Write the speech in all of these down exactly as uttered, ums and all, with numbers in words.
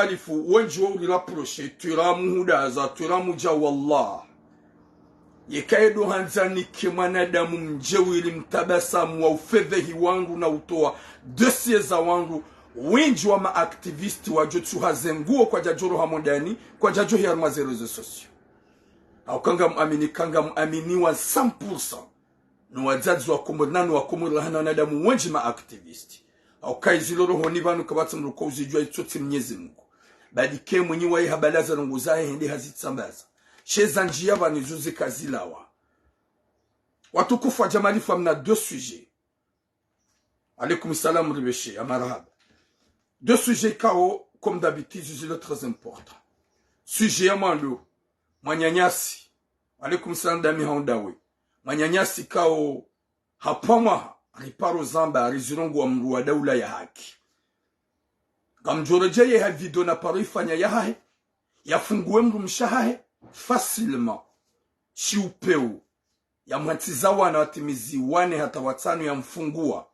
Alifu, wendji wa uri rapprocher, twira muhudaza, twira mudja wallah. Yeka ndo handza nike mwanadamu mdjewili mtabasamu wa ufedhehi wandru na utowa dossier za wandru, wendji wa ma activistes wadjo tsuha ze nguo kwadjadjo roha mondani, kwadjadjo hiya harumwa ze réseaux sociaux. Hauka ngamuamini, ka ngamuamini wa cent pour cent. No wadzadze wa Komori, nano wa Komori rahana wanadamu wendji ma activistes. Hauka izi zilo rohoni pvanu kapvatsi mdru kauzidjuwa itsotsi Mnyezi Mungu. Badi ke mwenyi waye habalaza ndrongo zahe hende hazitsambaza. She za ndjiya pvanu izo zika zilawa. Watukufu wa Jamali Femme, na deux sujets. Alaikum salam, Ribeshe, ya marahaba. Deux sujets ikao, comme d'habitude, zilo très important. Sujet ya mwando, mwananyasi. Alaikum salam, Dami Haundawe. Mwananyasi ikao, hapvamwaha, riparo zamba, rizirongowa mdru wa daula ya haki. Ngamdjoredjeyi ha video naparo ifanya yahahe, yafunguwe mdrumshe wahahe, facilement. Shiupeu. Yamwantsiza wana watimizi wane hata watsanu yamfunguwa.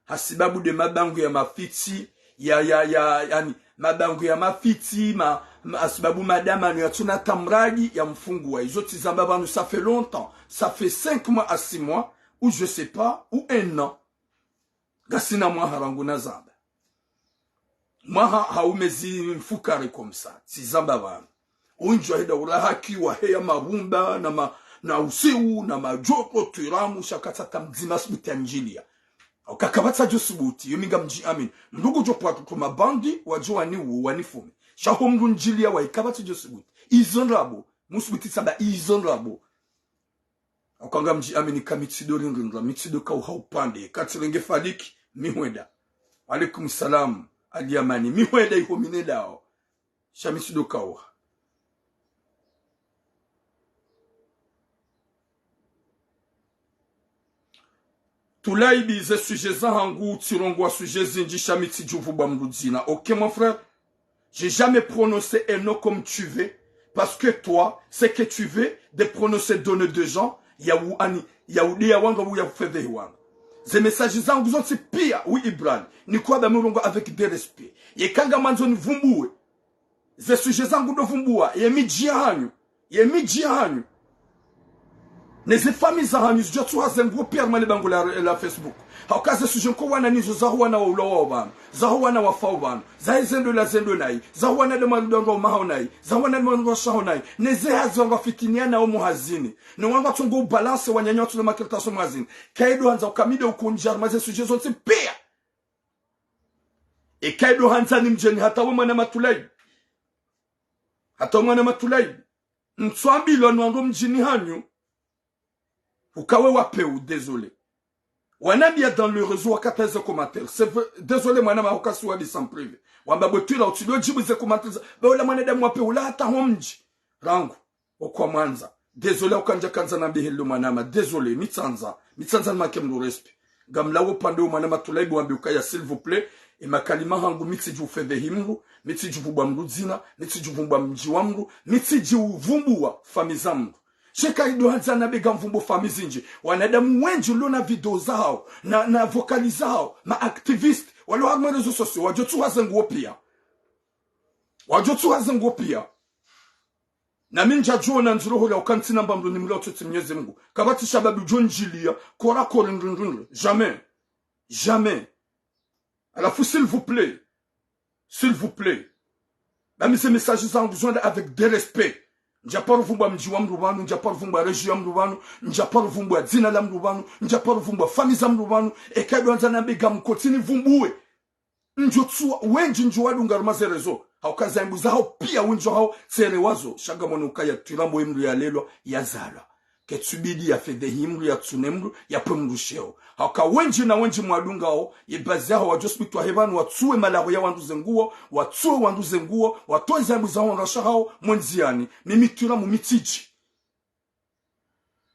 Hasibabu nde mabangu ya mafitsi, ya, ya, ya, yaani, mabangu ya mafitsi, ma, ma, hasibabu madamano yatsuna tamradi yamfunguwa. Izo tsizamba pvanu, ça fait longtemps, ça fait cinq mois à six mois, ou je sais pas, ou un an. Ngasina mwaha rangu nazamba. Mwaha hau mezi mfukare comme ça, tsizamba pvanu. Wendji wahenda ula haki, waheya mabumba, na ma, na usiu, na madjoko, twiramu, sha katsatsa mdzima subuti yandjiliya. Hauka kapvatsi djo subuti, yo mi ngamdjiamini. Mdru ngudjo pvwatru tu mabandi, wadjo waniwu, wanifume. Sha ho mdru ndjiliya wayi kapvatsi djo subuti. Izo ndrabo, musubuti tsamba izo ndrabo. Hauka ngamdjiamini ka mi tsi ndo rindrindra, mi tsi ndo kauha upande, ka tsi renge faliki, mi hwenda. Alaikum salam, Aliyamani, mi hwenda iho mi nendao. Sha mi tsi ndo kauha. Tulaibi, ze sujet zahangu, tsirongowa sujet zindji, sha mi tsidjupvubwa mdru dzina. Ok, mon frère? J'ai jamais prononcé un nom comme tu veux, parce que toi, ce que tu veux, de prononcer des noms de gens, ya u, yaani, ya udeya wanga, ya ufedhehi wanga. Ze message zangu zontsi pia, oui, Ibrahim, nikuwa ba mi urongowa avec des respects. Yeka ngamwandzo nivumbuwe ze sujet zangu ndo vumbuwa, ye midji yahanyu, ye midji yahanyu, ne ze famille zahanyu zidjo tsuha ze nguo pia harumwa le bango la, la Facebook. Hauka ze sujet nko wana nizo zaho wana waulawao pvanu, zaho wana wafao pvanu, zahe zendo la zendo nayi, zaho wana nde mwaluda ndo umahao nayi, zaho wana nde mwaluda washaho nayi, ne ze hazi wanga fitiniana omo hazini, ne wanga tsongo ubalance wananya watsuna makartasi omo hazini. Kaido handza ukamide ukundja harumwa ze sujet zontsi pia. Eka ido handza nimdjeni hata we mwana Matulaibi. Hata we mwana Matulaibi. Ntswambilwa nwando mdjini hanyu. Ukawe wapeu, désolé. Wanambia dans le réseau wakata ze commentaires. C'est vrai, désolé mwana ma hukasi wadi sans privé. Wamba bwe twila utsidjo djibu ze commentaires. Be ula mwanadamu wapeu ula hata ho mdji. Rangu. Okwa mwandza. Désolé, uka ndja kandza nambe helo mwanama. Désolé, mi tsandza. Mi tsandza nimake mdru respect. Ngamlawo pvande wo mwana Matulaibi wambe ukaya, s'il vous plaît, e makalima hangu mi tsidju fedhehi mdru, mi tsidju vumbwa mdru dzina, mi tsidju vumbwa mdji wa mdru, mi tsidju vumbuwa famille za mdru. Sheka ido handza nambe ngamvumbuwo famille zindji. Wanadamu wendji ulo na video zahao, na, na vocal zahao, ma activistes, walo harumwa réseaux sociaux, wadjo tsuha ze nguo pia. Wadjo tsuha ze nguo pia. Na mi ndjadjo ona ndziro hola uka ntsina mbamdru nimlawo tsotsi Mnyezi Mungu. Kapvatsi shababi udjo ndjiliya, kora kori ndrundrundru. Jamais. Jamais. Halafu, s'il vous plaît. S'il vous plaît. Ba mi ze message zangu zo hwenda avec des respects. Ndjaparo vumbwa mdji wa mdru pvanu, ndjaparo vumbwa région ya mdru pvanu, ndjaparo vumbwa dzina la mdru pvanu, ndjaparo vumbwa famille za mdru pvanu, eka ido handza nambe ngamkotsi nivumbuwe. Ndjo tsuwa, wendji ndjo wadunga harumwa ze réseaux. Hauka ze aibu zahao pia wendji wahao tsere wazo. Sha ngamwono ukaya twila mbo ye mdru yalelwa, yazalwa. Ketsubidi yafedhehi mdru, yatsune mdru, yapve mdru sheo. Hauka wendji na wendji mwadungao, ye bazi yahao wadjo sibitwa he pvanu, watsuwe malaho ya wandru ze nguo, watsuwe wandru ze nguo, watowe ze aibu zahao wandru washe hao, mwendziani. Mimi twila mu mi tsidji.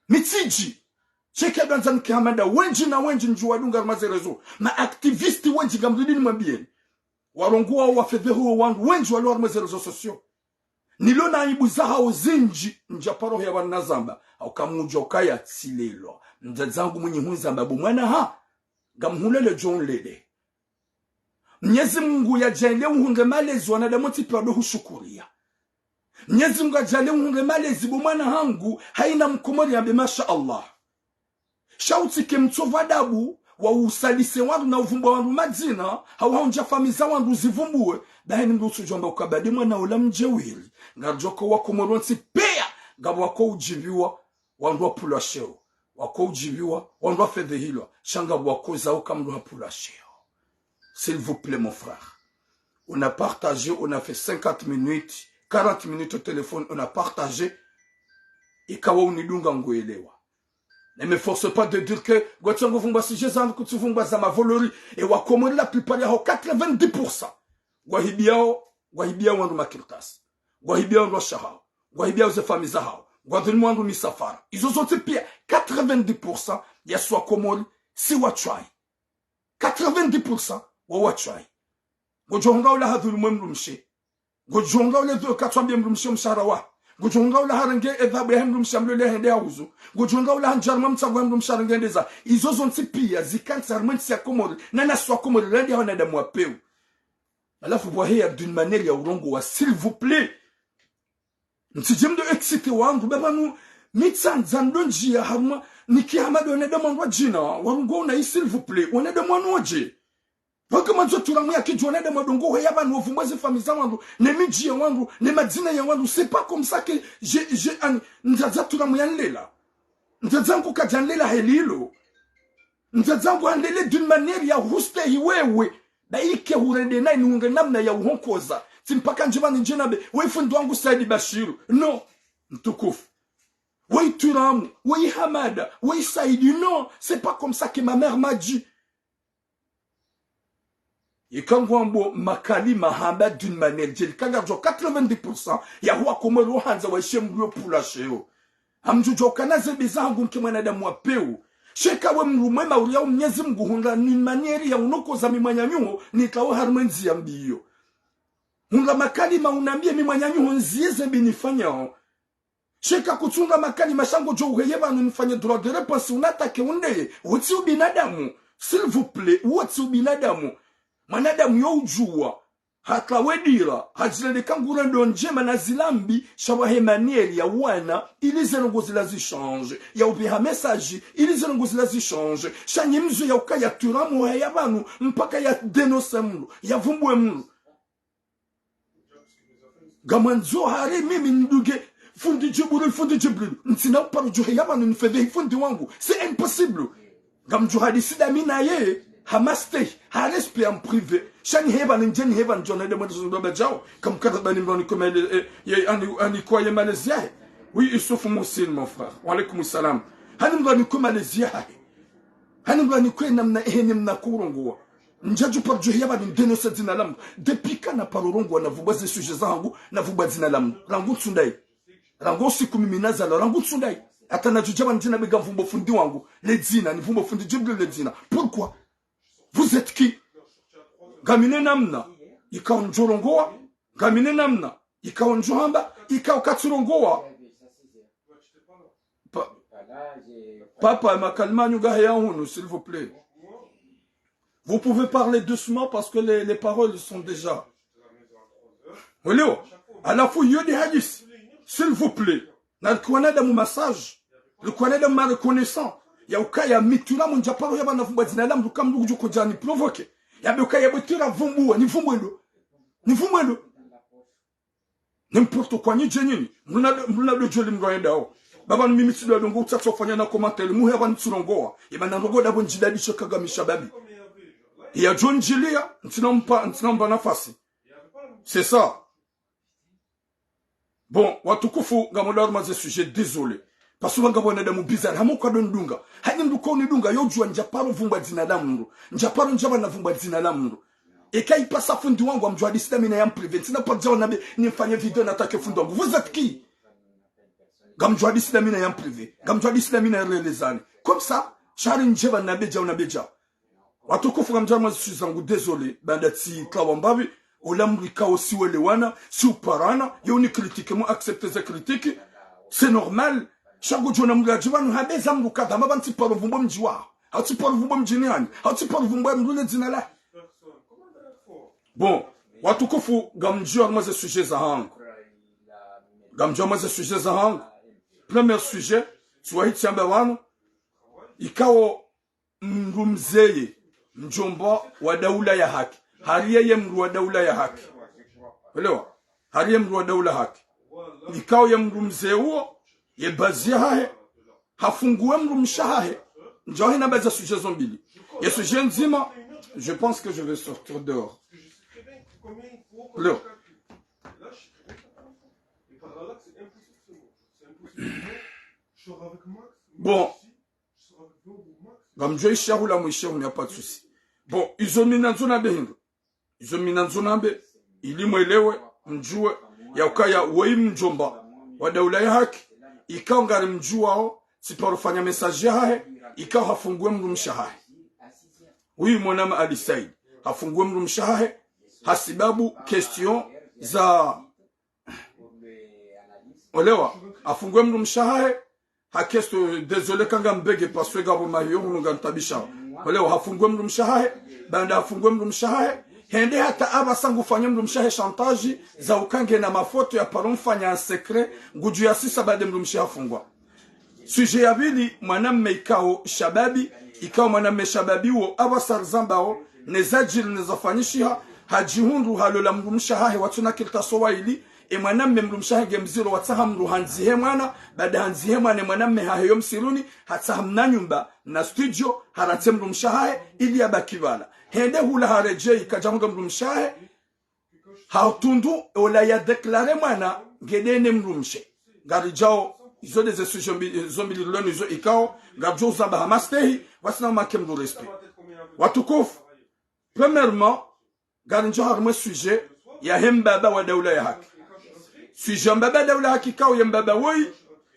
Mi tsidji. Sheka ido handza nike hamanda wendji na wendji ndjo wadunga harumwa ze réseaux. Ma activistes wendji ngamdjini mwambieni. Warongowa wafedheho wandru wendji walo harumwa ze réseaux sociaux. Nilo na aibu zahao zindji, ndjaparo heya pvanu nazamba. Hauka mdjuwa ukaya tsilelwa. Mdzadze hangu mwinyi hunizamba bo mwana ha. Ngamhulele djo nlele. Mnyezi Mungu yadjaanlie uhundre malezi wanadamu wontsi piya wado hushukuriya. Mnyezi Mungu yadjaanlie uhundre malezi bo mwana hangu, hayina mkomori yambe masha Allah. Sha utsike mtsovu adabu, wa usalise wandru na uvumbua wandru madzina, hau haundja famiyi za wandru zivumbuwe, bahi ni mndru utsudjwamba ukabadi mwana ola mdjewiri, ngaridjo ko wakomori wontsi piya, ngapvo wako udjiviwa, wandru wapvulwa sheo, wako udjiviwa, wandru wafedhehilwa, sha ngapvo wako zauka mndru hapvulwa sheo. S'il vous plaît, mon frère. On a partagé, on a fait cinquante minutes, quarante minutes au téléphone, on a partagé. Ikawa unidunga ngwelewa. Ne me force pas de dire que, ngwatsango vumbua sujet zangu kutsu vumbua za mavolori, e wakomori la plupart yaho quatre-vingt-dix pour cent. Ngwahibiao, ngwahibiao wandru makartasi. Ngwahibiao wandru washahao. Ngwahibiao ze famiyi zahao. Ngwadhulumu wandru misafara. Izo zontsi piya, quatre-vingt-dix pour cent ya si wakomori, si watswayi. Quatre-vingt-dix pour cent wa watswayi. Ngodjo hunga ula hadhulumu mdrumshe. Ngodjo hunga ula dho katswambiye mdrumshe mshahara wahe. Ngodjo hunga ula harenge edhahabu yahe mdrumshe amlole hende hauzu. Ngodjo hunga ula handjari mwa mtsango yahe mdrumshe harenge hende za. Izo zontsi piya, zikantsi harimwa entsi ya Komori. Na nasi wakomori, randi ya wanadamu wa pewu. Halafu pvwaheya d'une manière ya urongowa, s'il vous plaît. Ntsidje mdo excité wandru, be pvanu, mi tsandza ndo ndjiya harumwa, niki hama ndo wanadamu wandru wadjina, warungwa unayi, s'il vous plaît, wanadamu wanu wadje. Pvaka mwandzo turamu ya kidjo wanadamu wadongo heya pvanu wavumbua ze famiyi za wandru, ne midji ya wandru, ne madzina ya wandru, c'est pas comme ça que je, je, ani, ndzadza turamu ya nlela. Ndzadza ngu kadja nlela helilo. Ndzadza ngu handele d'une manière ya hustehi wewe. Ba ike hurende nayi ni hunge namna ya uhonkoza. Tsi mpaka ndje pvanu ndje nambe, we fundi wangu Saidi Bashiru. Non, mtukufu. We Turamu, we Hamada, we Saidi. Non, c'est pas comme ça que ma mère m'a dit. Ika ngwambo makalima hamba d'une manière djeli, ka ngaridjo quatre-vingt-dix pour cent ya huwa Komori wo handza waishe mdru yo pvulwa sheo. Hamdjudjuwa ukana ze mbi zahangu nki mwanadamu wa pewu. Sha eka we mdru mwema uriya u Mnyezi Mungu hundra ni manière ya unokoza mi mwananyuho nitlawe harimwa endziya mbi iyo. Hundra makalima unambiye mi mwananyuho ndziye ze mbi nifanyao. Sha eka kutsunga makalima sha ngodjo uheye pvanu nifanye droit de réponse unatake undeye. Wo tsi ubinadamu. S'il vous plaît, wo tsi ubinadamu. Mwanadamu yo udjuwa. Hatlawe dira, hadjilele ka ngurendo ndjema na zila mbi, sha wahe manière ya wana, ili ze ndrongo zila zichange, ya upveha message, ili ze ndrongo zila zichange, sha nyi mzo ya ukaya Turamu heya pvanu, mpaka ya dénonce mdru, ya vumbue mdru. Ngamwandzo hari mimi nidunge, fundi Djibril, fundi Djibril, ntsina uparo djo heya pvanu nifedhehi fundi wangu, c'est impossible. Ngamdjo hadisi dami naye, ha mastehi, ha respect en privé. Sha niheba ni ndje niheba ndjo na demo ndo badjao. Kamkata bani mdru ni koma ele, eh, ye, ani, ani kwa ye malezi yahe. Oui, Youssouf Moussine, mon frère. Wa alaykum salam. Hani mdru ni koma malezi yahe. Hani mdru ni kwe namna ehe ni mna kurongowa. Ndjadjo paro djo heya pvanu ndeno sa dzina la mdru. Depuis kana paro rongowa na vumbua ze sujet zahangu, na vumbua dzina la mdru. Rangu ntsu ndayi. Rangu usiku mimi nazalwa, rangu ntsu ndayi. Hata nadjudja pvanu ndjina be ngamvumbo fundi wangu, le dzina, nivumbo fundi Djibril le dzina. Pourquoi ? Vous êtes qui ? Ngamina namna ikao ndjo rongowa, ngamina namna ikao ndjo hamba, ikao katsu rongowa. Pa-, papa, makalima nyu ngaheya hunu, s'il vous plaît. Vous pouvez parler doucement parce que les, les paroles sont déjà. Mwelewa ? Halafu iyo nde hadisi. S'il vous plaît. Na rike wanadamu ma sage. Rike wanadamu ma reconnaissant. Ya ukaya mi Turamu ndja paro ya pvanu vumbua dzina la mdru ka mdru kudjo kodja ni provoquer. Ya be ukaya bo Turamu vumbua, nivumbue ndo. Nivumbue ndo. N'importe quoi, nyi dje nyinyi. Mdru na, mdru na ndo djoli mdru yendao. Ba pvanu mimi tsi ndo dongo utsatsa ufanya na commentaire. Muhe pvanu tsurongowa. Eba na ndrongo dabo ndjidadi sheka gamisha babi. Ya djo ndjiliya, ntsina mpa, ntsina mpa nafasi. C'est ça. Bon, watukufu, ngamdjo harumwa ze sujet, désolé. Parce que ngapvo wanadamu bizarre, hama uka ndo nidunga. Hani mdru ko unidunga, yo djuwa ndja paro vumbua dzina la mdru. Ndja paro ndja pvanu vumbua dzina la mdru. Eka ipasa fundi wangu, ngamdjo hadisi dami naye en privé. Ntsina paro djawo nambe, nimfanye vidéo natake fundi wangu. Vous êtes qui ? Ngamdjo hadisi dami naye en privé. Ngamdjo hadisi dami naye relezane. Comme ça, sha hari ndje pvanu nambe djawo nambe djawo. Watukufu ngamdjo harumwa ze sujet zangu, désolé, baanda tsi tlawa mbapvi, ola mdru ikao si welewana, si uparana, yo ni critiquer, mu accepter ze critiques, c'est normal. Sha ngodjo ona mdru yadje pvanu, habeza mdru kadha, hama pvanu tsi paro vumbua mdji waho. Hau tsi paro vumbua mdjini hanyu. Hau tsi paro vumbua mdru le dzina lahe. Bon, watukufu, ngamdjuwa harumwa ze sujet zahangu. Ngamdjuwa harumwa ze sujet zahangu. Premier sujet, tsiwahi tsiamba pvanu, ikao mdru mze ye mdjomba wa daula ya haki. Hari yeye mdru wa daula ya haki. Elewa? Hari ye mdru wa daula haki. Ikao ye mdru mze uwo, ye bazi yahahe, hafunguwe mdrumshe wahahe. Ndjawahi namba ze sujet zo mbili. Ye sujet ndzima, je pense que je vais sortir dehors. Leo. Bon, ngamdjo ishiya hula mwishiya hunu, y a pas de souci. Bon, izo mi nandzo nambe hindru. Izo mi nandzo nambe, ili mwelewe, mdjuwe, ya ukaya woyi mdjomba wa daula ya haki, ikao ngarimdjuwao, tsiparo fanya message yahahe, ikao hafunguwe mdrumshe wahahe. Woyi mwanama Ali Said, hafunguwe mdrumshe wahahe, hasibabu question za Olewa, hafunguwe mdrumshe wahahe, ha question, désolé, kanga mbege paswe ngapvo mahiyo hunu ngantabishao. Olewa, hafunguwe mdrumshe wahahe, baanda hafunguwe mdrumshe wahahe, hende hata apvasa ngufanye mdrumshe wahahe chantage, za uka ngena mafoto yaparo mfanya en secret, ngudjo yasisa baada mdrumshe wahahe hafungwa. Sujet ya pvili, mwanamme ikao shababi, ikao mwanamme shababi wo, apvasa rizambao, ne zadjiri ne zafanyishiha, hadjihundru halola mdrumshe wahahe watsuna kilitaso waili, e mwanamme mdrumshe wahahe nge mdziro watsaha mdru handzihe mwana, baada handzihe mwana e mwanamme haheyo msiruni, hatsaha mna nyumba, mna studio, harantsi mdrumshe wahahe, ili yabaki pvala. Hende hula haredjei, kadjahundra mdrumshe wahahe, hatundu ola ya déclaré mwana ngedene mdrumshe. Ngaridjao, izo nde ze sujet mbi-, zo mbili loni izo ikao, ngapvo uzamba ha mastehi, wasina umake mdru respect. Watukufu, premièrement, ngaridjo harumwa sujet yahe mbaba wa daula ya haki. Sujet ya mbaba daula ya haki ikao ye mbaba woyi,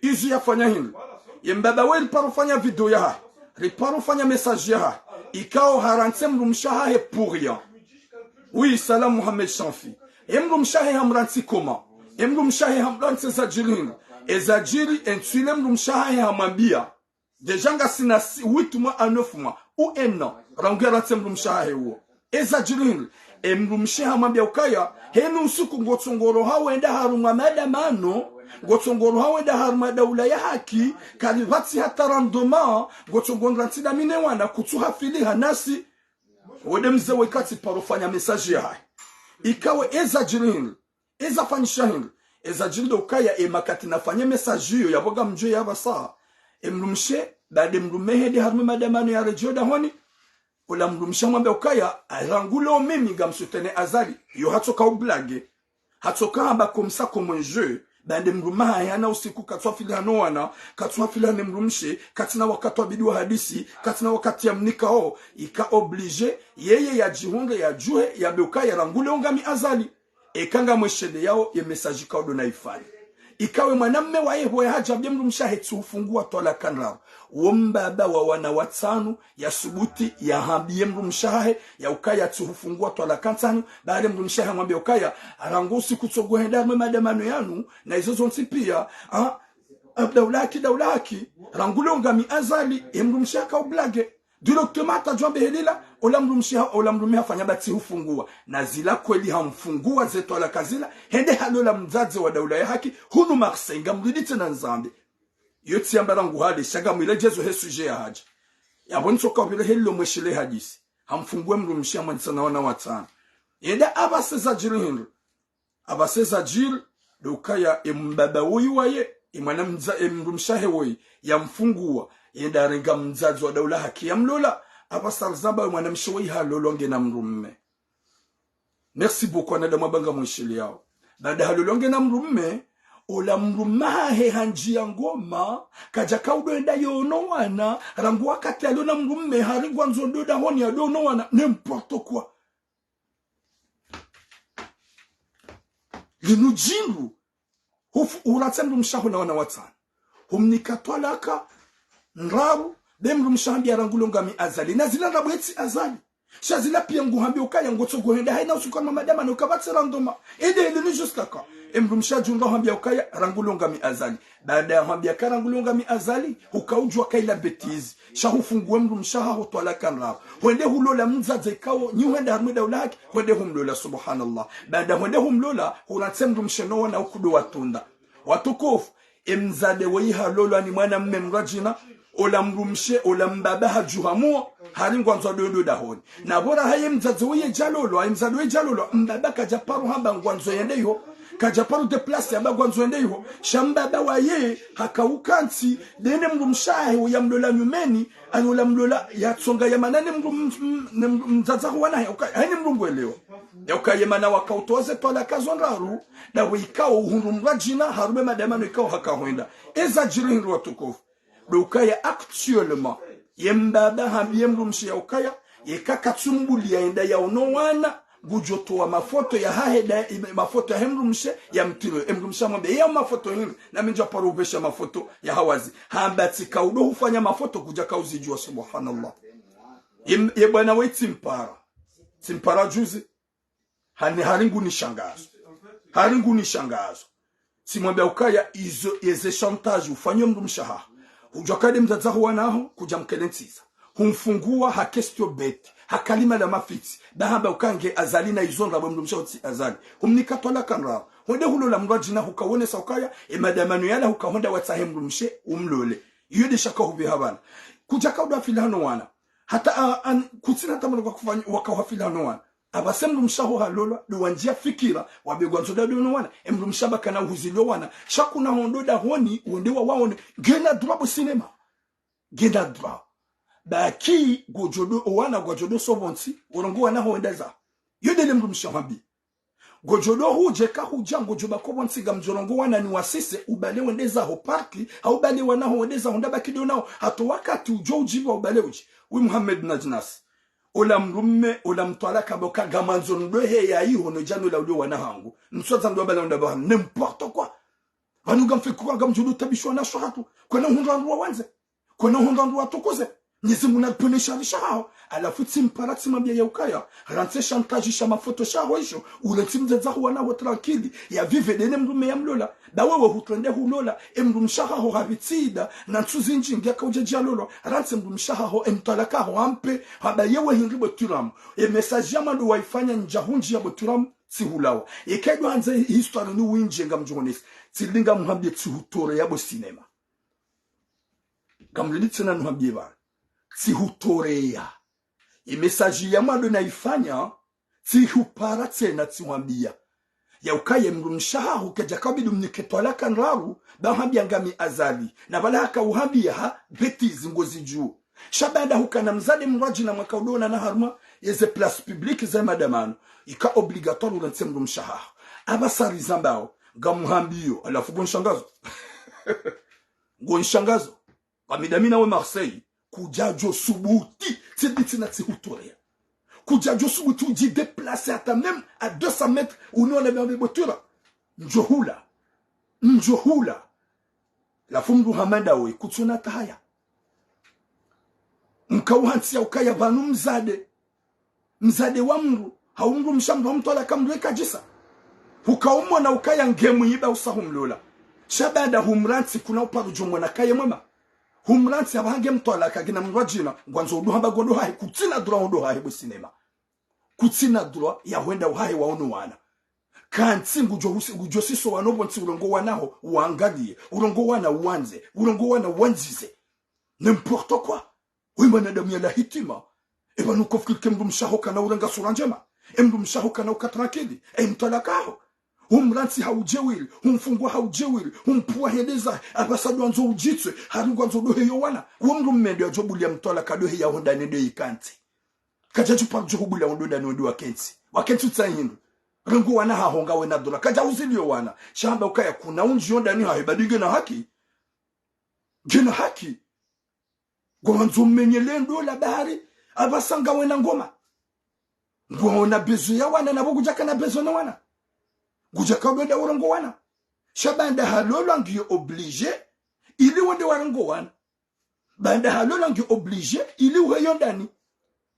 izo yafanya hindri. Ye mbaba woyi riparo fanya video yahahe. Riparo fanya message yahahe. Ikao harantsi mdrumshe wahahe pour rien. Oui, Salam Mohamed Chanfi. E mdrumshe wahahe hamrantsi comment? E mdrumshe wahahe hamrantsi zadjiri hindri? E zadjiri, e ntsu ile mdrumshe wahahe hamwambia. Déjà ngasina si-, huit mois à neuf mois, ou un an, rangu yarantsi mdrumshe wahahe uwo. E zadjiri hindri? E mdrumshe hamwambia ukaya, heni usiku ngotsongoro hawenda harumwa madamano, ngotsongoro hawenda harumwa daula ya haki, kalipvatsi hata rendement, ngotsongoro rantsi dami ne wana, kutsu hafili hanasi. Wo nde mze woyi katsiparo fanya message yahahe. Ikao e zadjiri hindri? E zafanyisha hindri? E zadjiri ndo ukaya e makati nafanye message iyo yapvo ngamdjo yapvasa. E mdrumshe, baada mdrumme hende harumwa madamano yaredjei dahoni. Ola mdrumshe hamwambia ukaya, rangu leo mimi ngamsoutenir Azali. Yo hatsoka ublague. Hatsoka hamba comme ça, comme un jeu. Baanda mdrumme wahahe hana usiku katsu hafili hano wana, katsu hafili hane mdrumshe, katsina wakati wa bidi wa hadisi, katsina wakati ya mnikao, ika obligé, yeye yadjihundre yadjuhe, yambe ukaya rangu leo ngami Azali. Eka ngamwesheleyao ye message ikao ndo naifanya. Ikao e mwanamme waye hoya hadja hambie mdrumshe wahahe tsuhufungua twalaka ndraru. Wo mbaba wa wana watsanu, yasubuti, yahambiye mdrumshe wahahe, ya ukaya tsuhufungua twalaka ntsanu, baada mdrumshe wahahe hamwambia ukaya, rangu usiku tsongo henda harumwa madamano yanu, na izo zontsi pia, ah, daula ya haki, daula ya haki, rangu leo ngami Azali, e mdrumshe wahahe haka ublague. Directement hata djwambe helila, ola mdrumshe ha-, ola mdrumme hafanya ba tsuhufungua. Na zila kweli hamfungua ze twalaka zila, hende halola mdzadze wa daula ya haki, hunu Marseille, ngamridi tsena nizambe. Yo tsi yamba rangu hale, sha ngamwiledjezo he sujet yahadja. Yapvo ntsoka upvile helilo mweshele hadisi. Hamfunguwe mdrumshe hamwandzisa na wana watsanu. Yende apvasa zadjiri hindri? Apvasa zadjiri, ndo ukaya e mbaba woyi waye, e mwana mdza-, e mdrumshe wahahe woyi, yamfungua, yende harenga mdzadze wa daula haki yamlola, apvasa rizamba e mwanamshe woyi halolwa ngena mdrumme. Merci beaucoup, wanadamu wabanga mwishiliyao. Baada halolwa ngena mdrumme, ola mdrumme wahahe handjiya ngoma, kadjaka udo enda yono wana, rangu wakati yalona mdrumme, hari ngwandzo ndo dahoni yado ono wana, n'importe quoi. Linu djindru, hufu-, hulatsa mdrumshe waho na wana watsanu. Humnika twalaka ndraru, be mdrumshe wahahe hambia rangu leo ngami Azali. Na zila ndrabo etsi Azali. Sha zila pia nguhambia ukaya ngotso ngohenda haina usiku wa madama na ukapvatsi randoma. Ede ele ni jusqu'à quand? Emdrumshe adjunga hambia ukaya rangu lo ngami Azali. Baada ya hambia ka rangu lo ngami Azali, hukaudjua kaila bêtise. Sha hufunguwe mdrumshe haho twalaka ndraru. Hwende hulola mdzadze ikao, nyi hwenda harumwa daula haki, hwende humlola, subhanallah. Baada hwende humlola, hurantse mdrumshe no wana ukudo watunda. Watukufu, emdzadze weyi halolwa ni mwana mme mradjina, ola mdrumshe, ola mbaba hadjuhamuo, hari ngwandzo adodo dahoni. Na bora haye mdzadze weyi djalolwa, emdzadze weyi djalolwa, mbaba kadja paro hamba ngwandzo yende iho, kadja paro déplacer hamba ngwandzo yende iho, sha mbaba waye, haka ukantsi, dene mdrumshe hahe, uya mlola nyumeni, ani ola mlola, yatsonga ya mana ne mdru-, m-, m-, ne mdru-, mdzadze haho wana hahe, uka-, haini mdru ngwelewa. Ya ukaya mana wakautoze twalaka zo ndraru, dawe ikao uhundru mradjina, harumwa madama no ikao haka hwenda. Eza djiri hindru watukufu. Ndo ukaya actuellement, ye mbaba hambiye mdrumshe ya ukaya, yeka katsumbulia yenda yaono wana, ngudjo towa mafoto yahahe da, mafoto yahe mdrumshe, yamtiro. Emdrumshe hamwambia, ya mafoto hindri, nami ndjaparo upvesha mafoto ya hawazi. Hamba tsi kaudo hufanya mafoto kudja kauzidjua, subhanallah. Ye, ye bwana we tsimpara. Tsimpara juzi. Hani hari ngunishangazo. Hari ngunishangazo. Tsimwambia ukaya izo eze chantage ufanywa mdrumshe haho. Hudjua kade mdzadze haho wana haho, kudja mkele ntsiza. Humfungua ha question bête, ha kalima la mafitsi. Ba hamba uka nge Azali na izo ndrabo mdrumshe haho tsi Azali. Humnika twalaka ndraru. Hwende hulola mradjina hukaonesa ukaya, e madama no yala hukahwenda watsahe mdrumshe umlole. Iyo de shaka hupvi habana. Kudja kaudo hafila hano wana. Hata, a, an, kutsina hata mwana kwa kufanya, waka hafila hano wana. Apvasa emdrumshe haho halolwa, ndo wandjia fikira, wambe ngwandzo dado no wana, emdrumshe hamba kana uhuzilio wana, sha kuna hondo dahoni, wende wawaone, ngena droit bo cinéma. Ngena droit. Baki, ngodjo do, owana ngwadjo do so pvontsi, urongoa wana ho wende zaho. Yo dele mdrumshe hambia. Ngodjo do hudje ka hudja, ngodjo baki pvontsi ngamdjo rongoa wana ni wasise, ubale wende zaho parki, hau ubale wana ho wende zaho nda baki do nao, hata wakati udjo udjibu wa ubale udji. Wi Mohamed Najnas. Ola mdrume, ola mtwalaka mbo ka ngamandzo ndohe ya iho no djano la ulio wana hangu. Ntswadza ndo abala unda baha, n'importe quoi. Pvanu ngamfikiri kwa ngamdjo ndo tabishwa na sho hatru. Kwena hundra ndru wa wandze. Kwena hundra ndru wa tukuze. Mnyezi Mungu nalipvone shari shahaho. Halafu tsimpara tsimwambia ya ukaya. Rantse chantage sha mafoto shaho isho. Urantsi mdzadze haho wana ho tranquille. Ya vive dene mdrume ya mlola. Ba wewe hutrende hulola, emdrumshe haho hapvitsi ida, na ntsu zindji nge kaudja djalolwa, rantse mdrumshe haho, emtwalaka haho ampe, hamba yewe hindri bo turamu. E message ya mwando waifanya ndja hundji ya bo turamu, tsihulawa. Eka ndo handze histoire ni windji ngamdjo honesa. Tsilinga muhambie tsihutoreya bo cinéma. Ngamlili tsena nuhambie ba. Tsihutoreya. E message ya mwando naifanya, tsihupara tsena tsihwambia. Ya ukaya emdrumshe haho kedja kabidi umnike twalaka ndraru, ba hambia ngami Azali. Na pvala haka uhambia ha, bêtise ngozidjuo. Sha baanda hukana mdzadze mradjina mwaka udona na harumwa, yeze place publique ze madama no. Ika obligatoire urantse mdrumshe haho. Apvasa rizambao, ngamuhambio, halafu ngonishangazao. Ngonishangazao. Pvamida mi nawe Marseille, kudjadjo subuti, tsibiti na tsihutoreya. Kudjadjo subuti udji déplacer hata même à deux cents mètres, unione bambe bo turamu. Ndjo hula. Ndjo hula. Halafu mdru hama ndawe, kutsuna tahaya. Mkauhantsi ya ukaya pvanu mdzadze. Mdzadze wa mdru, hau mdrumshe mdru hamtwalaka mdru eka djisa. Hukaumona ukaya nge mwiba usa humlola. Sha baanda humrantsi kuna uparo djo mwana kaye mwema. Humrantsi hamba hange mtwalaka ngena mdru wa djina, ngwandzo udo hamba ngondo hahe, kutsina droit udo hahe bo cinéma. Kutsina droit ya hwenda uhahe waono wana. Kantsi ngudjo husi, ngudjo siso wano pvontsi urongoa wana ho, uangalie, urongoa wana uandze, urongoa wana uandzize. N'importe quoi. We mwanadamu ya la hitima. Eba nuko fikiri ke mdrumshe haho kana urenga sura ndjema. Emdrumshe haho kana uka tranquille. Emtwalaka haho. Humrantsi ha udjeuri, humfungua ha udjeuri, humpvua hende zahe, apvasa ndo andzo udjitswe, hari ngwandzo dohe yo wana. Wo mdrume ndo yadjo bulia mtwalaka dohe ya honda ne ndo ikantsi. Kadjadjo paro djo hubulia ondo ndani ondo wakentsi. Wakentsi utsaha hindru. Rengo wana haho ngawe na droit. Kadja uzilio wana. Sha hamba ukaya kuna undji yo ndani hahe badi ngena haki. Ngena haki. Ngwandzo umenyele ndo la bahari, apvasa ngawe na ngoma. Ngwaona besoin ya wana, na pvo kudjaka na besoin na wana. Kudjaka ndo ndo urongoa wana. Sha baanda halolwa ngiyo obligé, ili wende warongoe wana. Baanda halolwa ngiyo obligé, ili uhe yo ndani.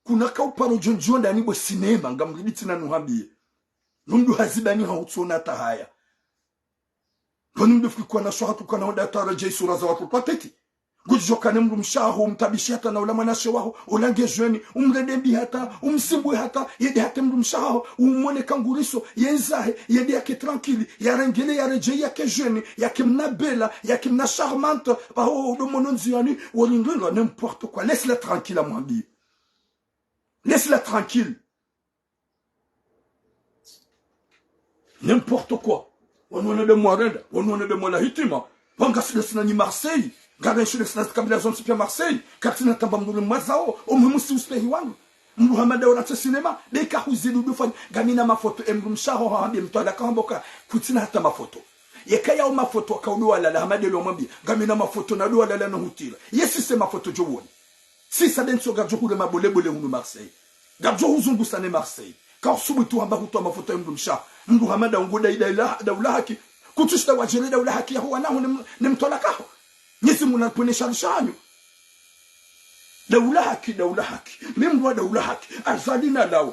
Kuna ka uparo djo ndjiyo ndani bo sinema, ngamridi tsina nuhambiye. No mdru hazibani ha utsona tahaya. Pvanu mdru fikiri kwana swaha tu kana honda tara djai sura za watru twatiti. Ngudjo kane mdrumshe waho, umtabishi hata na ula mwanashe waho, ula nge jeune, umrende mbi hata, umsimbwe hata, yende hata mdrumshe waho, umwone kanguriso, yendzahe, yende yake tranquille, yarengele, yaredjei yake jeune, yake mna bella, yake mna charmante, baho udo mono ndziani, woringringa, n'importe quoi. Laisse-la tranquille, amwambiye. Laisse-la tranquille. N'importe quoi. Wanu wanadamu warenda, wanu wanadamu wala hitima. Pvanu ngasi de sina nyi Marseille. Ngarenshi de sina zikabila zontsi pia Marseille. Katsina tamba mdru mwazao, omuhimu si ustehi wanu. Mdru hamada oratse sinema, de ka huzidi udufanya. Ngamina mafoto, e mdrumshe waho hambiye mtwalaka hamboka, kutsina hata mafoto. Yeka yao mafoto, aka udo walala, hamade lo mwambiye, ngamina mafoto na udo walala no hutira. Yesi se mafoto djo wone. Sisa de ntso ngardjo hule mabolebole hunu Marseille. Ngardjo huzungusa ne Marseille. Ka usubutu hamba hutowa mafoto ya mdrumshe waho. Mdru hamada ungo dai dai la, daula haki. Kutsu shinda wadjele daula haki yaho wanaho ne m-, ne mtwalaka waho. Mnyezi Mungu napvwene shari shanyu. Daula haki, daula haki. Mi mdru wa daula haki. Azali nalawe.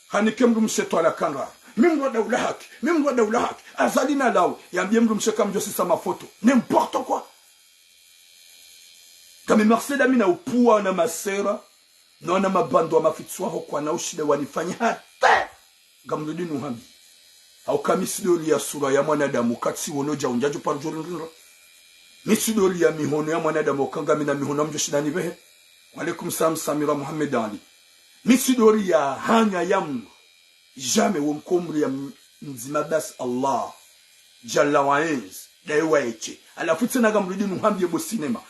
Hanike mdrumshe twalaka ndraru. Mi mdru wa daula haki. Mi mdru wa daula haki. Azali nalawe. Yambiye mdrumshe kamdjo sisa mafoto. N'importe quoi. Kami Marseille dami na upvuwa na masera, no na mabando wa mafitsi waho kwana ushinda wanifanya hata. Ngamridi nuhambi. Hauka mi tsidori ya sura ya mwanadamu, katsi wono dja undja djo paro djo ringringa. Mi tsidori ya mihono ya mwanadamu, hauka ngamina mihono amdjo shinda nipvehe. Wa alaikum salam, Samira Mohamed Ali. Mi tsidori ya hanya ya mdru. Jamais wo mkomori ya m-, mdzima basi Allah. Jalla wa enzi, daye wa eshe. Halafu tsena ngamridi nuhambiye bo sinema.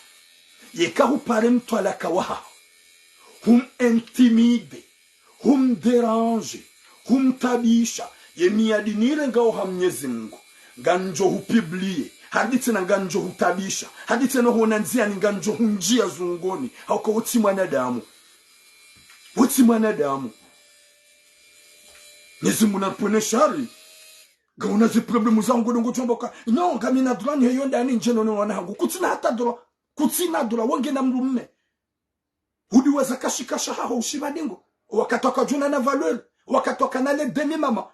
Yeka hupare mtwalaka wahaho. Hum intimider. Hum déranger. Hum tabisha. Ye miyadi nirengao ha Mnyezi Mungu. Ngandjo hu publier. Hadi tsena ngandjo hu tabisha. Hadi tsena hona ndziani ngandjo hu ndjia zungoni. Hauka wo tsi mwanadamu. Wo tsi mwanadamu. Mnyezi Mungu napvwene shari. Ngauna zi problème za ngo dongo tshomboka. No, ngamina droit niheyo ndani ndje no ne wana hangu. Kutsina hata droit. Kutsina droit. Wonge na mdrume. Hudi waza kashikasha haho ushiba dingo. Wakati waka djuna na valeur. Wakati waka na le demi mama.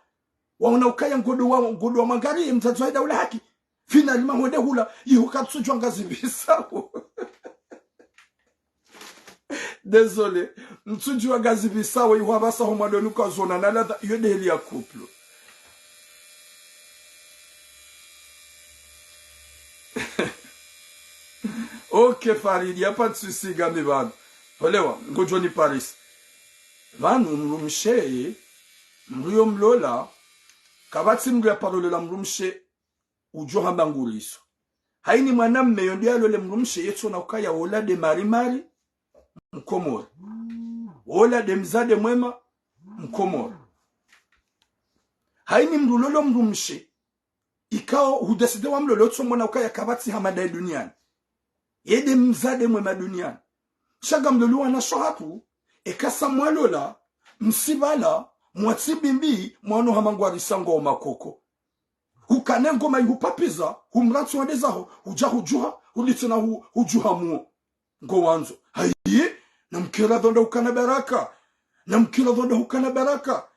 Waona ukaya ngodo wa, ngodo wa mangari, mdzadze wa daula haki. Finalement, honde hula, iho katsudjwa ngazi pvisawo. Désolé. Mtsudjwa ngazi pvisawo, iho apvasa ho mwadoni ukazona na ladha, iyo de heli ya couple. Ok, Farid, y a pas de souci, ngami pvanu. Olewa, ngodjoni Paris. Pvanu, mdrumshe, mdru yo mlola, kapvatsi mdru ya paro lola mdrumshe, udjo hamba nguriso. Haini mwanamme yo ndo yalole mdrumshe, yetsona ukaya wola de marimari, Mkomori. Wola de mdzadze mwema, Mkomori. Haini mdru lolo mdrumshe, ikao hudécider wa mlolo, tso mwana ukaya kapvatsi hama daye duniani. Ye de mdzadze mwema duniani. Sha ngamlolo wanashe wahatru, eka sa mwalola, msipvala, mwatsi bimbi, mwana hama ngwarisango makoko. Hukane ngoma ihupapviza, humrantsi wende zaho, hudja hudjuha, huditsina hu-, hudjuha muo. Ngo wandzo. Hayi, na mkira dhonda hukana baraka. Na mkira dhonda hukana baraka.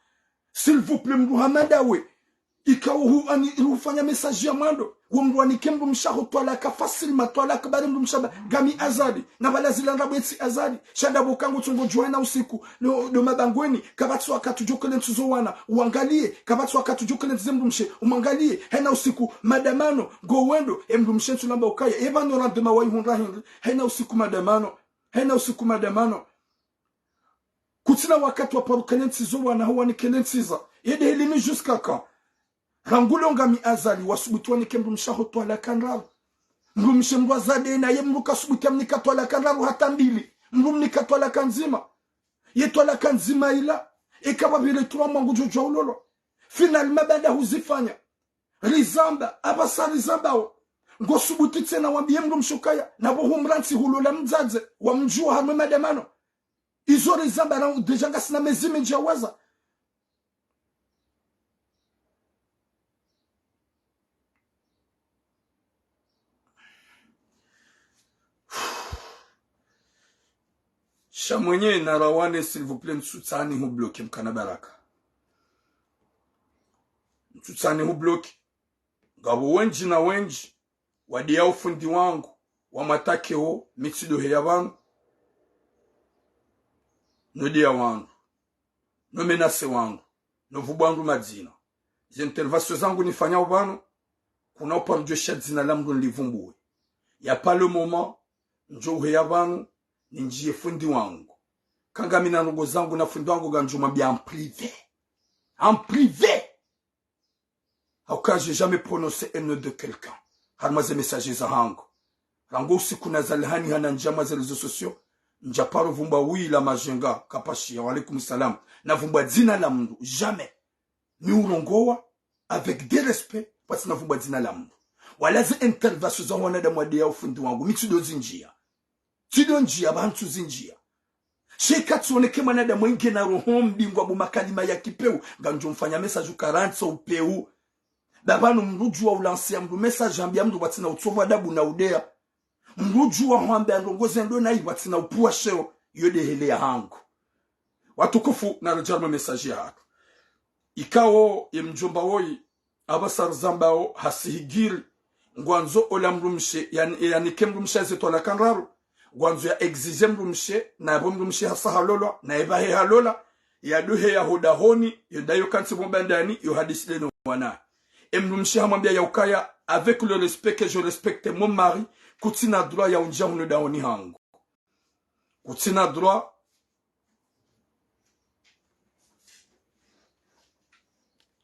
S'il vous plaît, mdru hama dawe. Ikao hu-, ani, hufanya message ya mwando. Wo mdru anike mdrumshe waho twalaka facilement, twalaka bari mdrumshe waho ba-, ngami Azali. Na pvala zila ndrabo etsi Azali. Sha ndrabo kangu tsongo djuha na usiku. No, no mabangweni. Kapvatsi wakati udjo kele ntsi zo wana. Uangaliye. Kapvatsi wakati udjo kele ntsi ze mdrumshe. Umwangaliye. Hena usiku. Madamano. Ngo wendo. E mdrumshe ntsu lamba ukaya. Eba no rendez-vous wa ihundra hindri. Hena usiku madamano. Hena usiku madamano. Kutsina wakati wa paro kele ntsi zo wana ho wanikele ntsi za. Ye de heli ni jusqu'à quand? Rangu lo ngami Azali wasubutu wanike mdrumshe waho twalaka ndraru. Mdrumshe mdru azade naye mdru kasubutu amnika twalaka ndraru hata mbili. Mdru mnika twalaka ndzima. Ye twalaka ndzima ila. Eka pvapvire trois mois ngudjo djuha ulolo. Finalement baada huzifanya. Rizamba, apvasa rizambao. Ngo subutu tsena wambiye mdrumshe ukaya. Na pvo humrantsi hulola mdzadze. Wa mdjuha harumwa madamano. Izo rizamba na déjà ngasina mezi mendji ya waza. Sha mwenye narawane, s'il vous plaît, ntsutsani hubloquer mkana baraka. Ntsutsani hubloquer. Ngapvo wendji na wendji wadeya ufundi wangu, wamwatakewo, mi tsidoheya pvanu. Nodeya wangu, no menacer wangu, no vumbuwa wandru madzina. Ze intervention zangu nifanyao pvanu, kuna uparo djosha dzina la mndru nilivumbuwe. Y a pas le moment ndjo uheya pvanu nindjiye fundi wangu. Kanga mi na ndrongo zangu na fundi wangu, ngamdjo mwambiya en privé. En privé. Hauka j'ai jamais prononcé un nom de quelqu'un harumwa ze message zahangu. Rangu usiku nazalihani hana ndjia mwa ze réseaux sociaux, ndjaparo vumbuwa wi la majenga kapashiya, wa alaykum salam, na vumbuwa dzina la mndru, jamais. Mi urongowa avec des respects, pvatsina vumbuwa dzina la mndru. Wala ze intervention za wanadamu wadeya ufundi wangu, mi tsido zindjiya. Tsido ndjiya, pvanu ntsu zindjiya. Sha eka tsoneke mwanadamu enge na roho mbi ngwambo makalima ya kipewu, ngamdjo mfanya message uka rantsi upewu. Ba pvanu mndru djuwa ulansiya mndru message, hambiya mndru pvatsina utsovu adabu na udeya. Mndru djuwa hwambiya ndrongo zendo nayi pvatsina upvuwa sheo, yo de heli yahangu. Watukufu, naredjeye harumwa message yahatru. Ikao ye mdjomba woyi, apvasa rizambao hasihigiri, ngwandzo ola mdrumshe, yani, yanike mdrumshe ze twalaka ndraru, ngwandzo ya exiger mdrumshe, na yapvo mdrumshe hasa halolwa, na epvahe halola, yadoheya hodahoni, yo ndayo kantsi pvo mbandani, yo hadisi de no wana. E mdrumshe hamwambiya ya ukaya, avec le respect que je respecte mon mari, kutsina droit ya undjiya hunu dahoni hangu. Kutsina droit.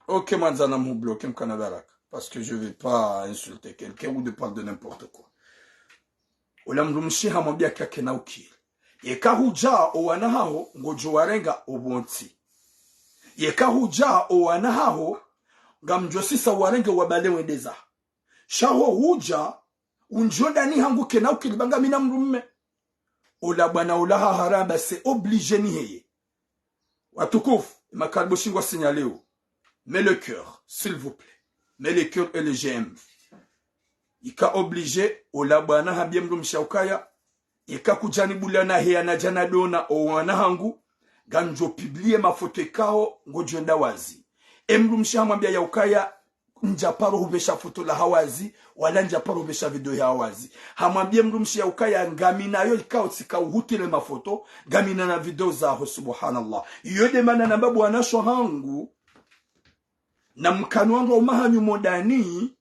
Ok, mwandzani, mhubloquer mkana baraka. Parce que je vais pas insulter quelqu'un ou de parler de n'importe quoi. Ola mdrumshe hamwambiya kakena ukiri. Yeka hudja owana haho ngodjo warenga opvontsi. Yeka hudja owana haho ngamdjo sisa warenge wabale wendeza. Sha ho hudja undjiyo ndani hangu kena ukiri ba ngami na mdrume. Ola bwana ola haharamba c'est obligé niheye. Watukufu, makaribu shingwa signaleo. Mets le cœur, s'il vous plaît. Mets le cœur et le j'aime. Ika obligé, ola bwana hambiye mdrumshe ukaya, eka kudjani bula na heya na djana dona owana hangu, ngamdjo publier mafoto ikao ngodjo enda wazi. E mdrumshe hamwambiya ya ukaya, ndjaparo hupvesha foto la hawazi, wala ndjaparo hupvesha video ya hawazi. Hamwambiye mdrumshe ya ukaya, ngami nayo ikao tsika uhutire mafoto, ngami na na video zaho, subhanallah. Iyo de mana namba bwana sho hangu, na mkano wangu wa umahanyu modani,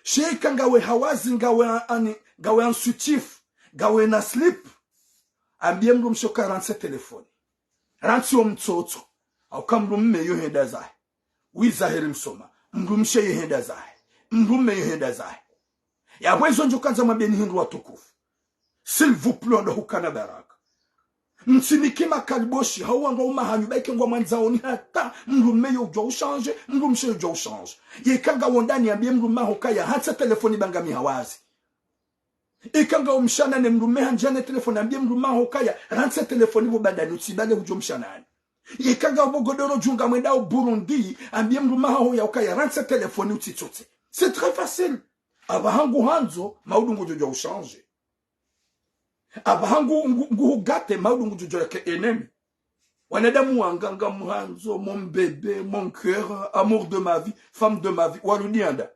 sha eka ngawe hawazi, ngawe ani, ngawe en soutif, ngawe na slip, ambiye mdrumshe uka rantsi telefoni. Rantsi wo mtsotso. Hauka mdrume yo henda zahe. Wi zahiri msoma. Mdrumshe yo henda zahe. Mdrume yo henda zahe. Yapvo izo ndjo kandza mwambeni hindru watukufu. S'il vous plaît, ndo hukana baraka. Mtsinike makaliboshi, hau wandru wa umahanyu, ba ike ngwamwandzaoni hata, mdrume yo udjuwa ushanje, mdrumshe yo udjuwa ushanje. Yeka ngawe ndani ambiye mdrume aho kaya, rantsi telefoni ba ngami hawazi. Ika ngawe mshana ne mdrume handjia ne telefoni ambiye mdrume aho kaya, rantsi telefoni pvo bandani utsibale hudjo mshanani. Ika ngawe pvo godoro djunga mwenda o Burundi, ambiye mdrume aho ya ukaya, rantsi telefoni utsitsotse. C'est très facile. Apvaha hangu handzo, maudu ngudjo djuwa ushanje. Apvaha ngu, ngu, nguhugate, maudu ngudjo djuwa ke ennemi. Wanadamu wanga ngamhandzo, mon bébé, mon cœur, amour de ma vie, femme de ma vie. Warudi anda.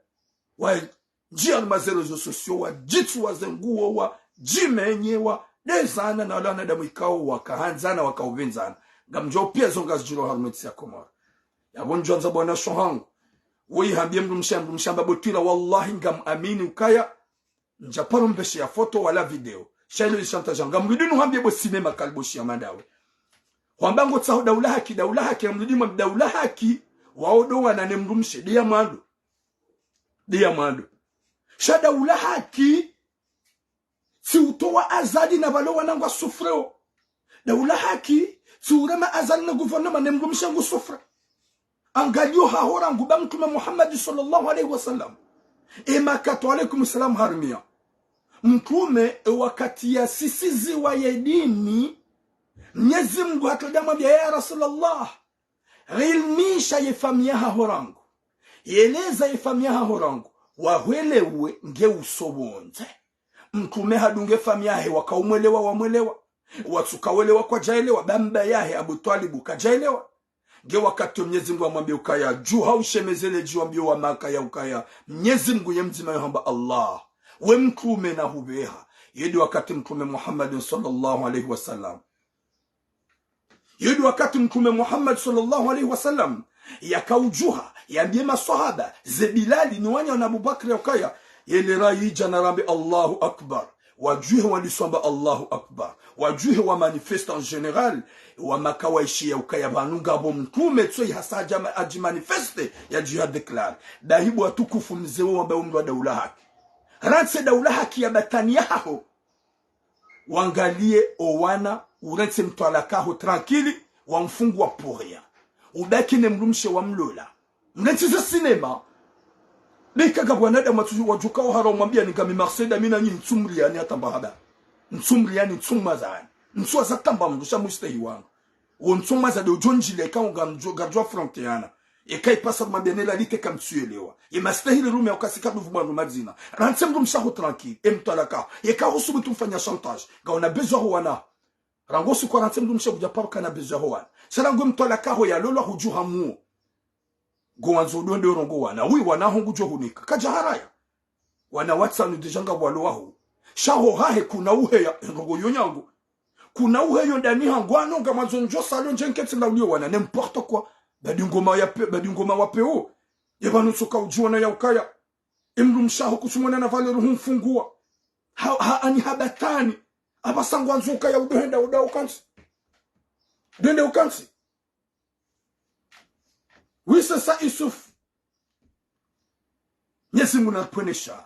Wandjia harumwa ze réseaux sociaux, wadjitsu wa ze nguo, wadjimenye, wadezana na wala wanadamu ikao wakahandzana, wakaupvindzana. Ngamdjuwa piya zo ngazidjiriyo harumwa entsi ya Komori. Yapvo ndjo andza bwana sho hangu. Woyi hambiye mdrumshe, mdrumshe amba botwila, wallahi ngam amini ukaya ndjaparo mpvesheya foto wala video. Sha ilo li chantage. Ngamrudi nuhambiye bo sime makaliboshi ya mandawe. Hwamba ngotsaho Daula Haki, Daula Haki, ngamrudi mwa Daula Haki, wao ndo wana ne mdrumshe, de ya mwando. De ya mwando. Sha Daula Haki, tsi utowa Azali na pvalo wana ngwa souffreo. Daula Haki, tsi urema Azali na gouvernement ne mdrumshe ngu souffre. Angaliyo haho rangu ba Mtrume Muhammad sallallahu alayhi wa sallam. E makato alaykum salam harumia. Mtrume e wakati ya sisiziwa ye dini, Mnyezi Mngu hata damwambia ya Rasulallah, ilimisha ye famiyi yaho rangu. Yeleza ye famiyi yaho rangu. Wahwelewe nge usobondze. Mtrume hadunge famiyi yahe wakaumwelewa wamwelewa. Watsuka welewa kwadjaelewa, ba mbaye yahe Abu Twalibu kadjaelewa. Nge wakati wo Mnyezi Mngu hamwambia ukaya, djuha ushemeze le dji wambie wa Maka ya ukaya, Mnyezi Mngu ye mdzima yo hamba Allah. We mtrume na hubeha. Yedi wakati Mtrume Muhammadin sallallahu alayhi wa sallam. Yedi wakati Mtrume Muhammad sallallahu alayhi wa sallam, yakaudjuha, yambie maswahaba, ze Bilali, ni wanya na Abu Bakr ya ukaya, yele rayi djana rambe Allahu Akbar. Wadjuhe waliswamba Allahu Akbar. Wadjuhe wa manifeste en général, wa Maka waishiya ukaya pvanu ngapvo mtrume tsoyi hasa hadja ma-, hadji manifeste, yadjuha déclare. Dahibu watukufu mze wo wamba umdru wa daula haki. Rantse daula haki ya batwani yahaho. Wangalie owana, urantse mtwalaka haho tranquille, wamfungua pour rien. Ubaki ne mdrumshe wamlola. Mrantsi ze cinéma. Beka ngapvo wanadamu watsu wadjuka ohara umwambia ni ngami Marseille, da mi na nyi ntsumliani hata mbahaba. Ntsumliani, ntsumwazani. Ntsuwaza tamba mdru sha mustehi wangu. Wo ntsumwaza de udjo ndjile eka unga mdjo, ngadjo affronter ana. Eka ipasa rumwambia nela lite kamtsuelewa. Ye mastehili rume ukasi kaduvu bwa rumadzina. Rantse mdrumshe haho tranquille. E mtwalaka haho. Eka husubutu mfanya chantage. Ngauna besoin ho wana. Rangu siku rantse mdrumshe kudja paro kana besoin ho wana. Sha rangu mtwalaka haho yalolwa hudjuha muo. Ngo wandzo udonde urongoa wana. Wi wana ho ngudjo hunika. Kadja haraya. Wana watsanu déjà ngapvo walo waho. Sha ho hahe kuna uheya. Ndrongo yo nyangu. Kuna uheya ndani hangu ano ngamwandzo ndjo salo ndje nketsi la ulio wana. N'importe quoi. Badi ngoma ya pe, badi ngoma wa peo. Ye pvanu tsoka udjiona ya ukaya. E mdrumshe haho kutsumwona na valeur humfungua. Ha, ha, ani ha batwani. Apvasa ngwandzo ukaya udohenda uda ukantsi. Dohenda ukantsi. Oui, c'est ça, Yusuf. Mnyezi Mngu na pvwene shari.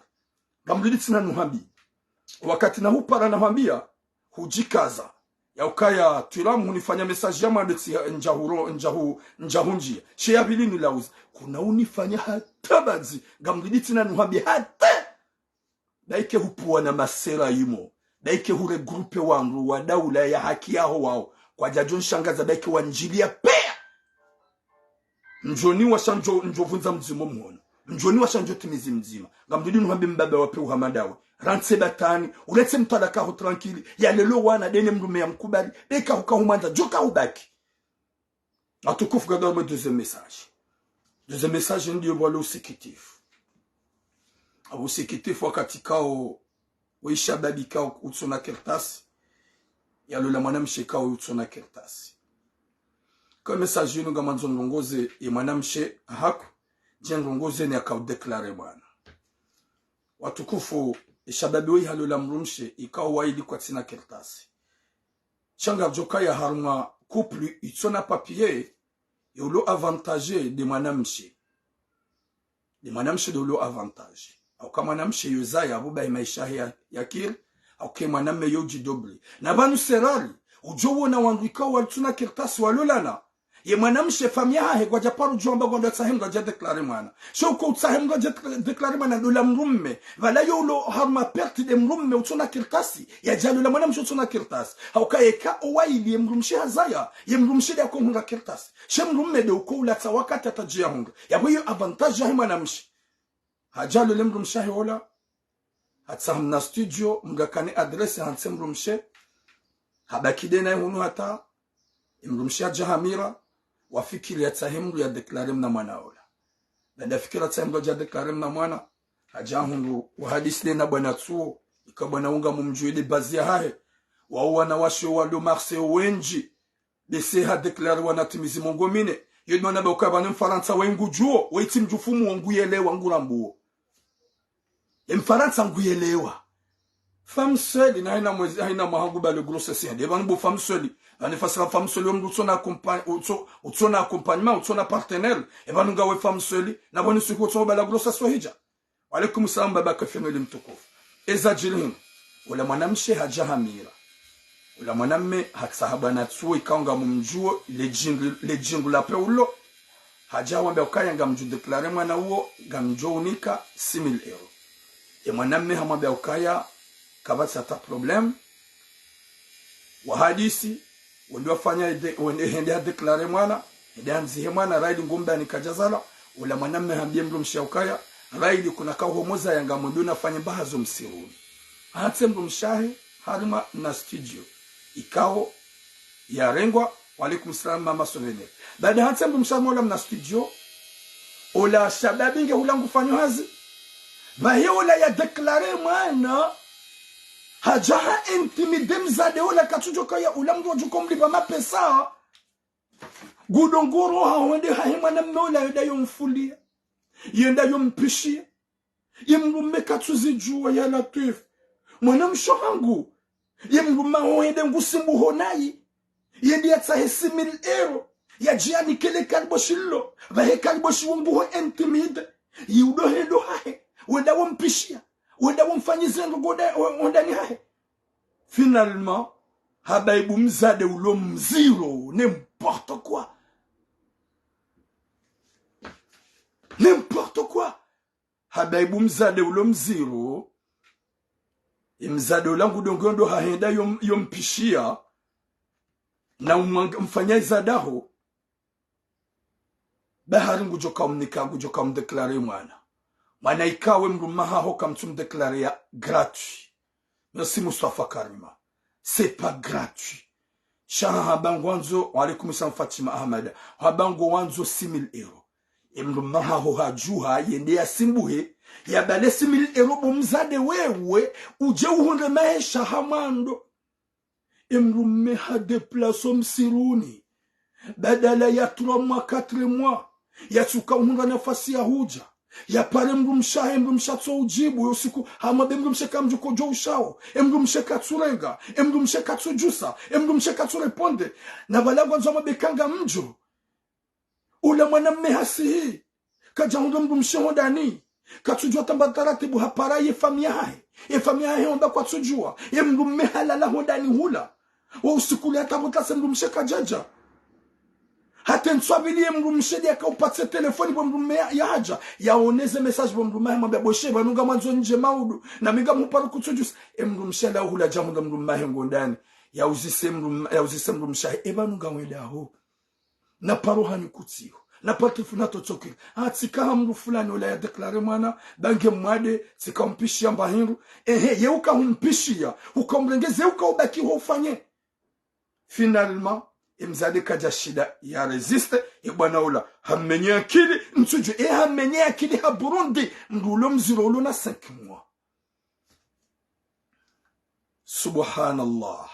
Ngamlidi tsina nuhambi. Wakati na hupara na hwambia, hudjikaza. Ya ukaya, twiramu hunifanya message ya mwando tsi ndjahuro, ndjahu, ndjahundjia. She ya pvili ni lauza. Kuna unifanya hata badzi. Ngamlidi tsina nuhambi hata. Baike hupvua na masera yimo. Baike huregroupe wandru wa daula ya haki yaho wao. Kwadjadjo nshangaza baike wandjilia pea. Ndjoni washa ndjo, ndjo vundza mdzima mhono. Ndjoni washa ndjo timizi mdzima. Ngamlidi nuhambi mbaba wa peo hama dawe. Rantse batwani. Urantse mtwalaka haho tranquille. Yalelo wana de ne mdrume yamkubali. Beka huka humwandza. Djoka hubaki. Watukufu, ngadjo wamba deuxième message. Deuxième message ndiyo pvwalo usikitifu. Apvo usikitifu wakati kao, we ishababi kao utsona kartasi. Yalola mwanamshe kao utsona kartasi. Kwa message yinu ngamwandzo nrongoze ye mwanamshe haku. Dje nrongoze ni akao déclare mwana. Watukufu, ishababi we ihalola mdrumshe, ikao waili kwatsina kartasi. Sha ngapvodjo kaya harumwa couple itsona papier, ye ulo avantage de mwanamshe. De mwanamshe de ulo avantage. Hauka mwanamshe yo zaya apvo bahi maesha yahe ya, ya kiri, hauka mwanamme yo djidobli. Na pvanu serali, udjo wona wandru ikao walitsuna kartasi walolana. Ye mwanamshe famiyi yahahe kwadja paro djo amba ngwandro atsahe mdru adja déclare mwana. Sha uko utsahe mdru adja déclare mwana ndola mdrume. Pvala yo ulo harumwa perte de mdrume utsona kartasi. Yadja lola mwanamshe utsona kartasi. Hauka yeka owaili ye mdrumshe hazaya. Ye mdrumshe de ako hundra kartasi. She mdrume de uko ulatsa wakati hata djia hundra. Yapvo yo avantage yahe mwanamshe. Hadja lole mdrumshe hahe ola. Hatsaha mna studio, mdru akane adresse hantse mdrumshe. Habaki de naye hunu hata, mdrumshe hadja hamira, wafikiri yatsahe mdru ya déclare mna mwana ola. Baada fikira yatsahe mdru adja déclare mna mwana, hadja hundru wahadisi de na bwana tsuo, ika bwana unga mumdjuwe de bazi yahahe, wao wanawashe walo Marseille wendji, bese ha déclare wana timizi mengo mine. Yo de mana ba uka pvanu Mfarantsa we ngudjuo, we itsi mdjufumu wo nguyelewa ngurambuo. Ye Mfarantsa nguyelewa. Femme seule, na haina mwezi, haina mwaha ngu bale grossesse yende. Pvanu bo femme seule. Pvanu fasira femme seule, yo mdru utsona accompagn-, utso-, utsona accompagnement, utsona partenaire. Ye pvanu ngawe femme seule, na pvanu siku utsona bala grossesse wahidja. Wa alaykum salam baba Kafenweli mtukufu. Eza djiri hindri. Ula mwanamshe hadja hamira. Ula mwanamme hatsaha bwana tsuo ikao ngamumdjuo le djingu, le djingu la peulo. Hadja wambia ukaya ngamdjo déclare mwana uo ngamdjo unika six mille euros. Ye mwanamme hamwambia ukaya kapvatsi hata problème. Wahadisi, wende wafanya ede-, wende hende ha déclare mwana, hende handzihe mwana, raili ngombe anika djazala, ula mwanamme hambie mdrumshe ya ukaya, raili kuna kahomoza yanga mwendo nafanye mbahazo msiruni. Hatse mdrumshe hahe, harumwa na studio. ikao yarengwa. Wa alaikum salam, mama Souvenir. Baada hantsi mdrumshe hama ola mna studio, ola shababi nge hula ngufanyo hazi. Pvahe ola ya déclaré mwana, hadja ha intimidé mdzadze ola katsudjo kaya ula mdru wadjo ka umlipva mapesa. Ngudo ngoro ha hwende hahe mwanamme ola yenda yomfulia, yenda yompishiya. Ye mdrumme katsuzidjuwa, ya Latwif. Mwanamshe hangu. Ye mdrumme haho hende ngusimbuho nayi. Yende yatsahe six mille euros. Yadjiani kele kaliboshi lilo. Pvahe kaliboshi wo nguho intimidé. Yi udo hendo hahe. Wenda wompishiya. Wenda womfanyize ndo ngoda, wo-, wondani hahe. Finalement, habaibu mdzadze ulo mdziro, n'importe quoi. N'importe quoi. Habaibu mdzadze ulo mdziro, ye mdzadze ula ngudo ngondo hahenda yom-, yompishiya, na umwanga-, mfanya iza daho, bahari ngudjo ka umnika, ngudjo ka umdéclaré mwana. Mwana ikao we mdrumme haho kamtsu mdéclaré ya gratuit. Merci Mustafa Karima. C'est pas gratuit. Sha hamba ngwandzo, wa alaikum salam Fatima Ahmada. Hamba ngwandzo six mille euros. Ye mdrumme haho hadjuha, yende yasimbuhe, yabale six mille euros bo mdzadze wewe, udje uhundre maesha ha mwando. Ye mdrumme ha déplacé msiruni. Badala ya trois mois, quatre mois, yatsuka uhundra nafasi ya hudja. Yapare mdrumshe hahe, mdrumshe katso udjibu, yo usiku, hamwambe mdrumshe kamdjo kodjo ushao. Ye mdrumshe katsurenga, ye mdrumshe katsudjusa, ye mdrumshe katsu répondre. Na pvala ngwandzo hamwambe ka ngamdjo. Ula mwanamme hasihi. Kadja hundra mdrumshe hondani. Katsudjuwa tamba taratibu hapara ye famiyi yahahe. Ye famiyi yahahe wamba kwatsudjuwa. Ye mdrumme halala hondani hula. Wo usiku ule hata pvo tlase mdrumshe kadjadja. Hata ntswa pvili ye mdrumshe nde yaka upatse telefoni bo mdrumme ya, yahadja. Yaoneze message bo mdrumme yahe mwambia bo she, pvanu ngamwandzo ndje maudu. Na mi ngamhuparo kutsudjusa. Ye mdrumshe halawa hula hadja hundra mdrumme yahe ngondani. Yauzise mdrum-, yauzise mdrumshe yahe. E pvanu ngawenda ho. Na paro hanyu kutsiho. Na paro telefoni na totsokili. Ah, tsika ha mdru fulani ola ya déclaré mwana, ba nge mwade, tsika umpishiya mba hindru. Ehe, ye uka humpishiya, uka umrengeze, uka ubaki ho ufanye. Finalement, ye mdzadze kadja shinda ya résister, ye bwana ola, hammenye akili, ntsudjo, e hammenye akili ha Burundi, mdru ulo mdziro ulo na cinq mois. Subhanallah.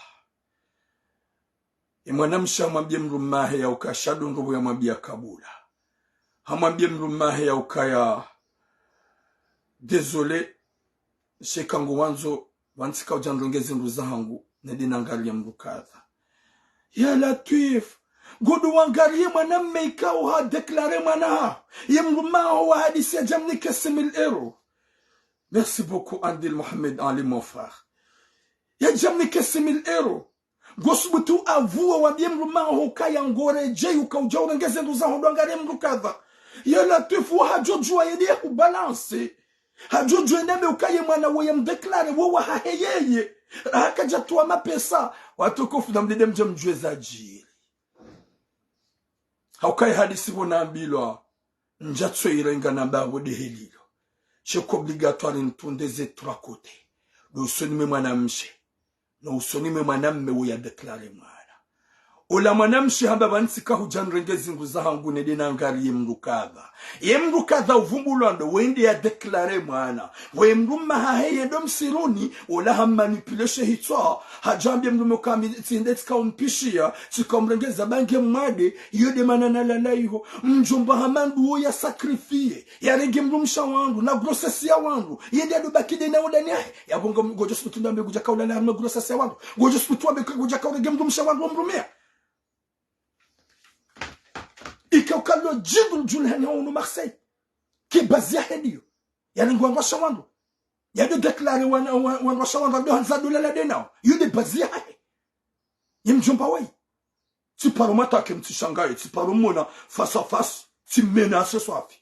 Ye mwanamshe hamwambie mdrumme yahe ya uka sha ndo ndopvo yamwambia kabula. Hamwambie mdrumme yahe ya ukaya, désolé, she ka nguwandzo, pvanu tsika udja nirenge zindru zahangu, nende nangariye mdru kadha. Ya Latwif, ngudo wangariye mwanamme ikao ha déclaré mwana ha. Ye mdrumme haho wa hadisi yadja mnike six mille euros. Merci beaucoup, Andil Mohamed Ali, mon frère. Yadja mnike six mille euros. Ngosubutu avuwe wambie mdrumme haho ukaya ngoredjeyi uka udja urenge zindru zaho ndo wangariye mdru kadha. Ya Latwif, wo hadjodjuwa yende ya kubalance. Hadjodjuwa yende yambe ukaya mwana wo yamdéclaré wo wahahe yeye. Hakadja towa mapesa. Watukufu, namlinde mdje mdjuwe zadjiri. Hauka ye hadisi pvo nambilwa, ndjatso irenga namba pvo dehe lilo. She ka obligatoire nitunde ze trois côtés. Ndo usoni mwe mwanamshe. No usoni mwe mwanamme wo ya déclaré mwana. Ola mwanamshe hamba pvanu tsika hudja nirenge zindru zahangu nende nangariye mdru kadha. Ye mdru kadha uvumbulwa ndo wende ya déclaré mwana. Wo ye mdrumme hahe yendo msiruni, ola hammanipulé she hitswa, hadja hambie mdrumme uka mi tsinde tsika umpishiya, tsika umrengeza ba nge mwade, iyo nde mana nalala iho. Mdjomba hama ndo wo ya sacrifié, yarenge mdrumshe wandru, na grossesse ya wandru, yende yado baki nde na wondani yahe. Yapvo ngo, ngodjo subutu wambe ngudja ka ulala harumwa grossesse ya wandru. Ngodjo subutu wambe ngudja ka urenge mdrumshe wandru wamrumiya. Ika uka lo djindru djulihani ha unu Marseille. Ki base yahe ndiyo. Yalingwa wandrwashe wandru. Yado déclaré wan-, wan-, wandrwashe wandru, ndo handza ndo lala nde nao. Yo nde base yahe. Ye mdjomba wayi. Tsiparo mwattaqué, mtsishangaye, tsiparo mwona face à face, tsimenacé swafi.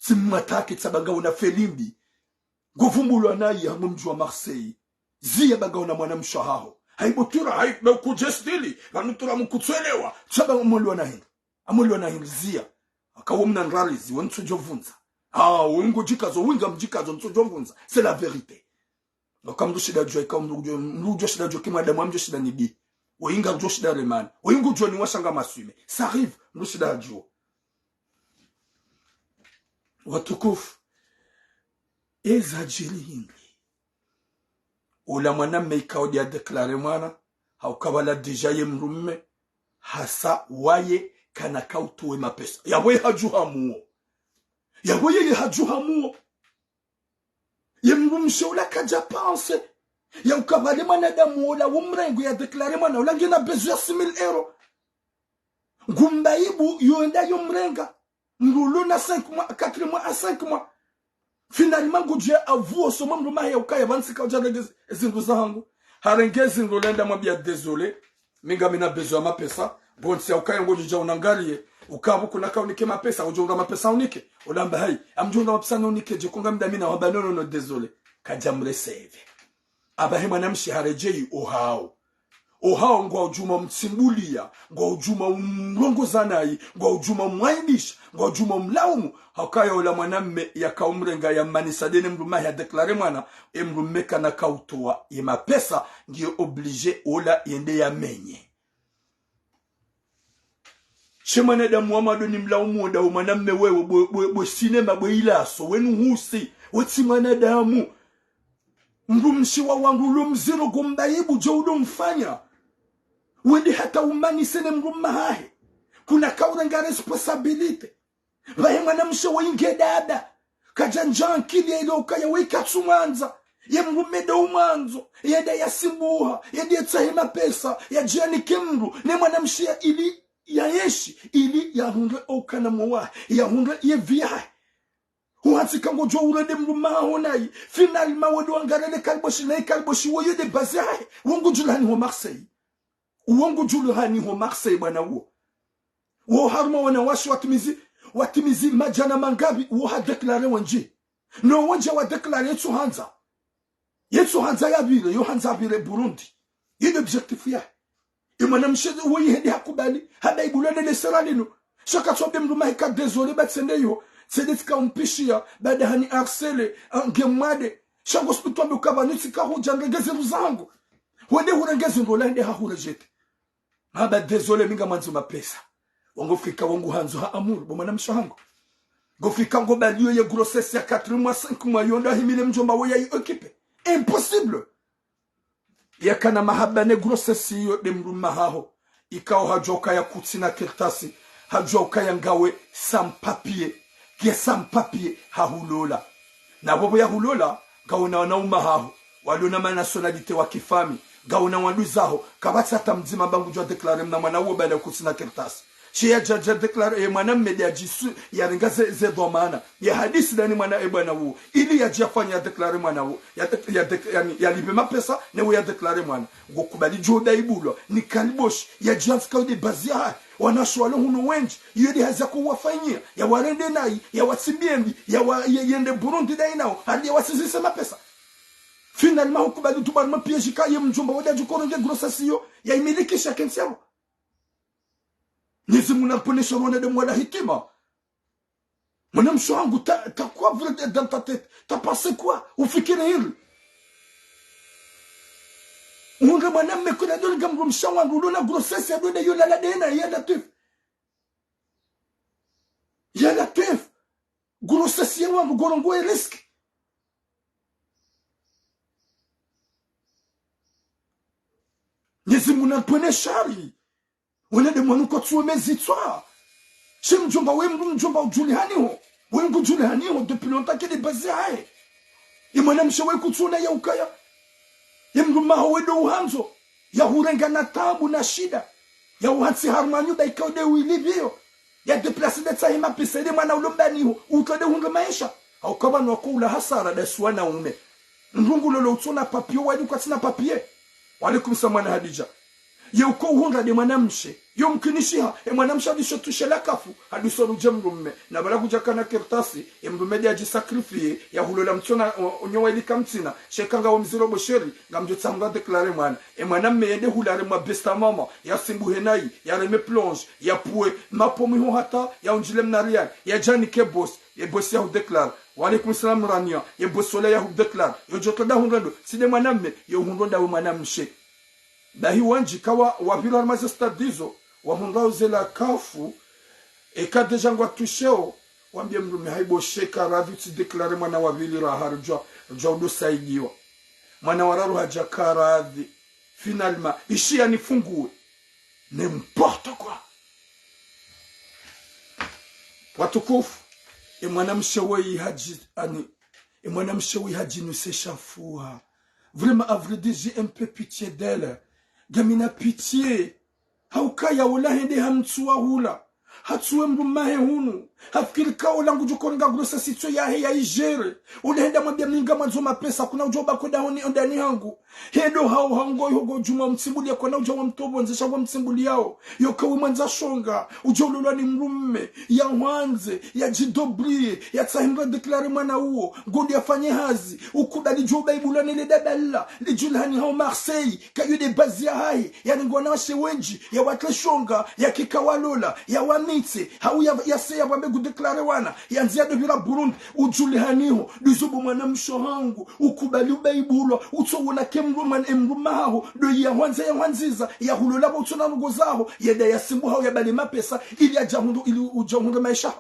Tsimwattaqué, tsamba ngawona felimbi. Ngovumbulwa nayi harumwa mdji wa Marseille. Ziya ba ngawona mwanamshe haho. Hayi bo twira, hayi bo kudjestili, pvanu twira mkutswelewa. Tsamba mwelewa na hindru. Amwelewa na hindru ziya. Aka wo mna ndralizi, wo ntsudjo vundza. Ah, wo ngodjikazo, wo ngamdjikazo, ntsudjo vundza. C'est la vérité. Aka mdru shinda djuwa, ika mdru djo, mdru djo shinda djuwa ki mwanadamu, amdjo shinda nibi. Woyi ngarudjo shinda remana. Woyi ngudjo ni washanga maswime. Ça arrive, mdru shinda hadjuwa. Watukufu, eza djiri hindri. Ola mwanamme ikao nde ya déclaré mwana, hauka pvala déjà ye mdrumme, hasa waye kana kautowa ye mapesa. Yapvo ye hadjuha muo. Yapvo ye hadjuha muo. Ye mdrumshe ola kadja pensé. Yauka pvale mwanadamu ola wo mrengo ya déclaré mwana, ola ngena besoin ya six mille euros. Ngumba ibu yo enda yo mrenga. Mdru ulo na cinq mois, quatre mois à cinq mois. Finalement, ngudjo ya avoué osoni mwa mdrumme wahe yaukaya pvanu tsika udja renge zi-, zindru zahangu. Harenge zindru ola hende hamwambiya désolé. Mi ngami na besoin ya mapesa. Pvontsi yaukaya ngodjo dja unangaliye. Uka pvo kuna kaunike mapesa, udjo unga mapesa unike. Ola hamba hayi, ngamdjo unga mapesa nunike, dje ko ngami ndami na wamba non, non, non, désolé. Kadja mrecevé. Apvahe mwanamshe haredjeyi ohao. Ohao ngwaudjuma umtsimbuliya, ngwaudjuma umrongoza nayi, ngwaudjuma umwaibisha, ngwaudjuma umlaumu. Haukaya ola mwanamme yaka umrenga yamanisa nde ne mdrumme wahe ya déclaré mwana, e mdrumme kana kautowa ye mapesa, ngiyo obligé ola yende yamenye. She mwanadamu wa mwando ni mlaumu wo nda wo mwanamme wewe, bwe, bwe, bwe sinema, bwe ilaso, we nuhusi, we tsi mwanadamu. Mdrumshe wa wandru ulo mziro ngomba ibu dje udo mfanya. Wende hata umanise ne mdrumme wahahe. Kuna kaurenga responsabilité. Pvahe mwanamshe woyi nge dada. Kadja ndja ankili ya ile ukaya woyi katsu mwandza. Ye mdrumme nde umwandzo. Yende yasimbuha. Yende yatsahe mapesa. Yadje yanike mdru. Ne mwanamshe ya ili yayeshi. Ili yahundre ukana mwa wahe. Yahundre ye vie yahe. Uhatsi ka ngodjo urende mdrumme waho nayi. Finalement, wende wangalie kaliboshi nayi kaliboshi woyi nde base yahe. Wo ngudjulani ho Marseille. Wo ngudjulani ho Marseille bwana wo. Wo harumwa wanawashe watimizi, watimizi madjana mangapvi, wo ha déclaré wendji. No wendji wa déclaré yetsu handza. Yetsu handza yapvire, yo handza yapvire Burundi. Yi nde objectif yahe. Ye mwanamshe woyi hende hakubali, hada ibulwa ne le sera linu. Sha katsu wambe mdrumme wahe ka désolé ba tsende iho. Tsende tsika umpishiya, baada hani harcelé, nge mwade. Sha ngo subutu wambe uka pvanu tsika hudja nrenge zindru zahangu. Wende hurenge zindru ola hende hahurejeté. Hamba désolé mi ngamwandzo mapesa. Wo ngofika wo nguhandzo ha amour, bo mwanamshe wahangu. Ngofika ngobaliyo ye grossesse ya quatre mois, cinq mois, yo ndo ahimile mdjomba wo yayi occupé. Impossible. Yakana mahaba ne grossesse iyo nde mdrumme wahaho. Ikao hadjuwa ukaya kutsina kartasi. Hadjuwa ukaya ngawe sans papier. Ke sans papier hahulola. Na pvo pvo yahulola, ngawe na wanaume wahaho. Walio na ma nationalité wa kifami. Ngawe na wandru zaho. Kapvatsi hata mdzima mba ngudjo déclaré mna mwana uwo baada kutsina kartasi. She yadja, dja déclaré, ye mwanamme nde yadjisu, yarenga ze, ze dhwamana. Yahadisi ndani mwana e bwana uwo. Ili yadje yafanye ya déclaré mwana uwo. Ya, ya, yani, yalipve mapesa, ne uwo ya déclaré mwana. Ngokubali djo nda ibulwa, ni kaliboshi, yadje yantsika yo nde base yahahe. Wanawashe walo hunu wendji, iyo nde hazi yako uwafanyiya, yawarende nayi, yawatsimbiye mbi, yawa, ye, yende Burundi nayi nao, hali yawasizise mapesa. Finalement, hukubali tu bwana mapiège ka ye mdjomba wo nde yadjo korenge grossesse iyo, yayimilikisha kentsi yapvo. Mwenyezi Mungu namponeshe mwanadamu wa hikima. Mwanamshe wahangu, t'as, t'as quoi vrai dans ta tête? T'as pensé quoi? Ufikiri hindri? Uhundre mwanamme kuna dole nga mdrumshe wa wandru, ulo na grossesse ya dole yo lala ndena, ya Latwif. Ya Latwif. Grossesse ya wandru, ngorongoa ye risque. Mwenyezi Mungu namponeshe shari. Wena nde mwana ukotsuwe mezi tswa. She mdjomba we mdru mdjomba udjulihaniho. We ngudjulihaniho depuis longtemps ke nde base yahahe. Ye mwanamshe we kutsuona ya ukaya. Ye mdrumme waho we ndo uhandzo. Yahurenga na taabu na shida. Yahuhatsi harumwa nyumba ikao nde uilipviyo. Ya déplacé nde tsahe mapesa nde mwana ulo mbaniho. Utwa nde hundre maesha. Hauka pvanu wako ula hasara ndasi wanaume. Mdru ngu lolo utsona papier, wadi kwatsina papier. Wa alaikum salam mwana Hadidja. Ye uko uhundra nde mwanamshe. Yo mkinishiha, e mwanamshe hadisho tushe la kafu, hadiso rudje mdrumme. Na pvala kudjakana kartasi, e mdrumme nde yadji sacrifié, yahulola mtsona, o, onyowa ilika mtsina, she ka ngawe mziro bo chéri, ngamdjo tsaha nga déclaré mwana. E mwanamme yende hula harumwa besta mama, yasimbuhe nayi, yareme plonge, yapvue, mapvo mwiho hata, yaundjile mnariani, yadje yanike boss, ye boss yahu déclaré. Wa alaikum salam Rania, ye boss ola yahu déclaré. Yo djo twa nda hundra ndo, tsi nde mwanamme, yo hundro ndawe mwanamshe. Bahi wandji kawa wapvira harumwa ze stade izo, wahundra uze la kafu, eka déjà ngwatouchéo, wambie mdrume haibu sheka radhi utsi déclaré mwana wa pvili raha ridjua, ridjua udo saidiwa. Mwana wa raru hadja ka radhi. Finalement, ishi yanifunguwe. N'importe quoi. Watukufu, e mwanamshe weyi hadji, ani, e mwanamshe weyi hadjinusesha fuha. Vraiment, à vrai dire, j'ai un peu pitié d'elle. Ngamina pitié. Haukaya ola hende hamtsuwa hula. Hatsuwe mdrume wahe hunu. Hafikiri ka ola ngudjo korenga grossesse itso yahe ya igérer. Ola hende hamwambia mi ngamwandzo mapesa, kuna udjo baki dahoni ondani hangu. Hendo hau hango iho ngodjo mwa mtsimbulia, kuna udjo wa mtobo ndzesha wa mtsimbuliao. Yoka we mwandza shonga, udjo ulolwa ni mdrume, ya hwandze, ya djidobrie, ya tsahindra déclaré mwana uwo, ngodi yafanye hazi, ukubali djo ubaibulwa nele daballa, lidjulihani hau Marseille, kayo de base yahahe, ya ningwa na washe wendji, ya watre shonga, ya kika walola, ya wamitse, hau ya, ya se ya wambe ngu déclaré wana, ya ndzia do pvira Burundi, udjulihaniho, duzo bo mwanamshe hangu, ukubali ubaibulwa, utso wona ke mdru-, mwan-, e mdrume haho, do ya hwandza ya hwandziza, ya hulola bo utso na ndrongo zaho, ya da ya simbu haho ya bale mapesa, ili ya dja hundru, ili udja hundru maesha.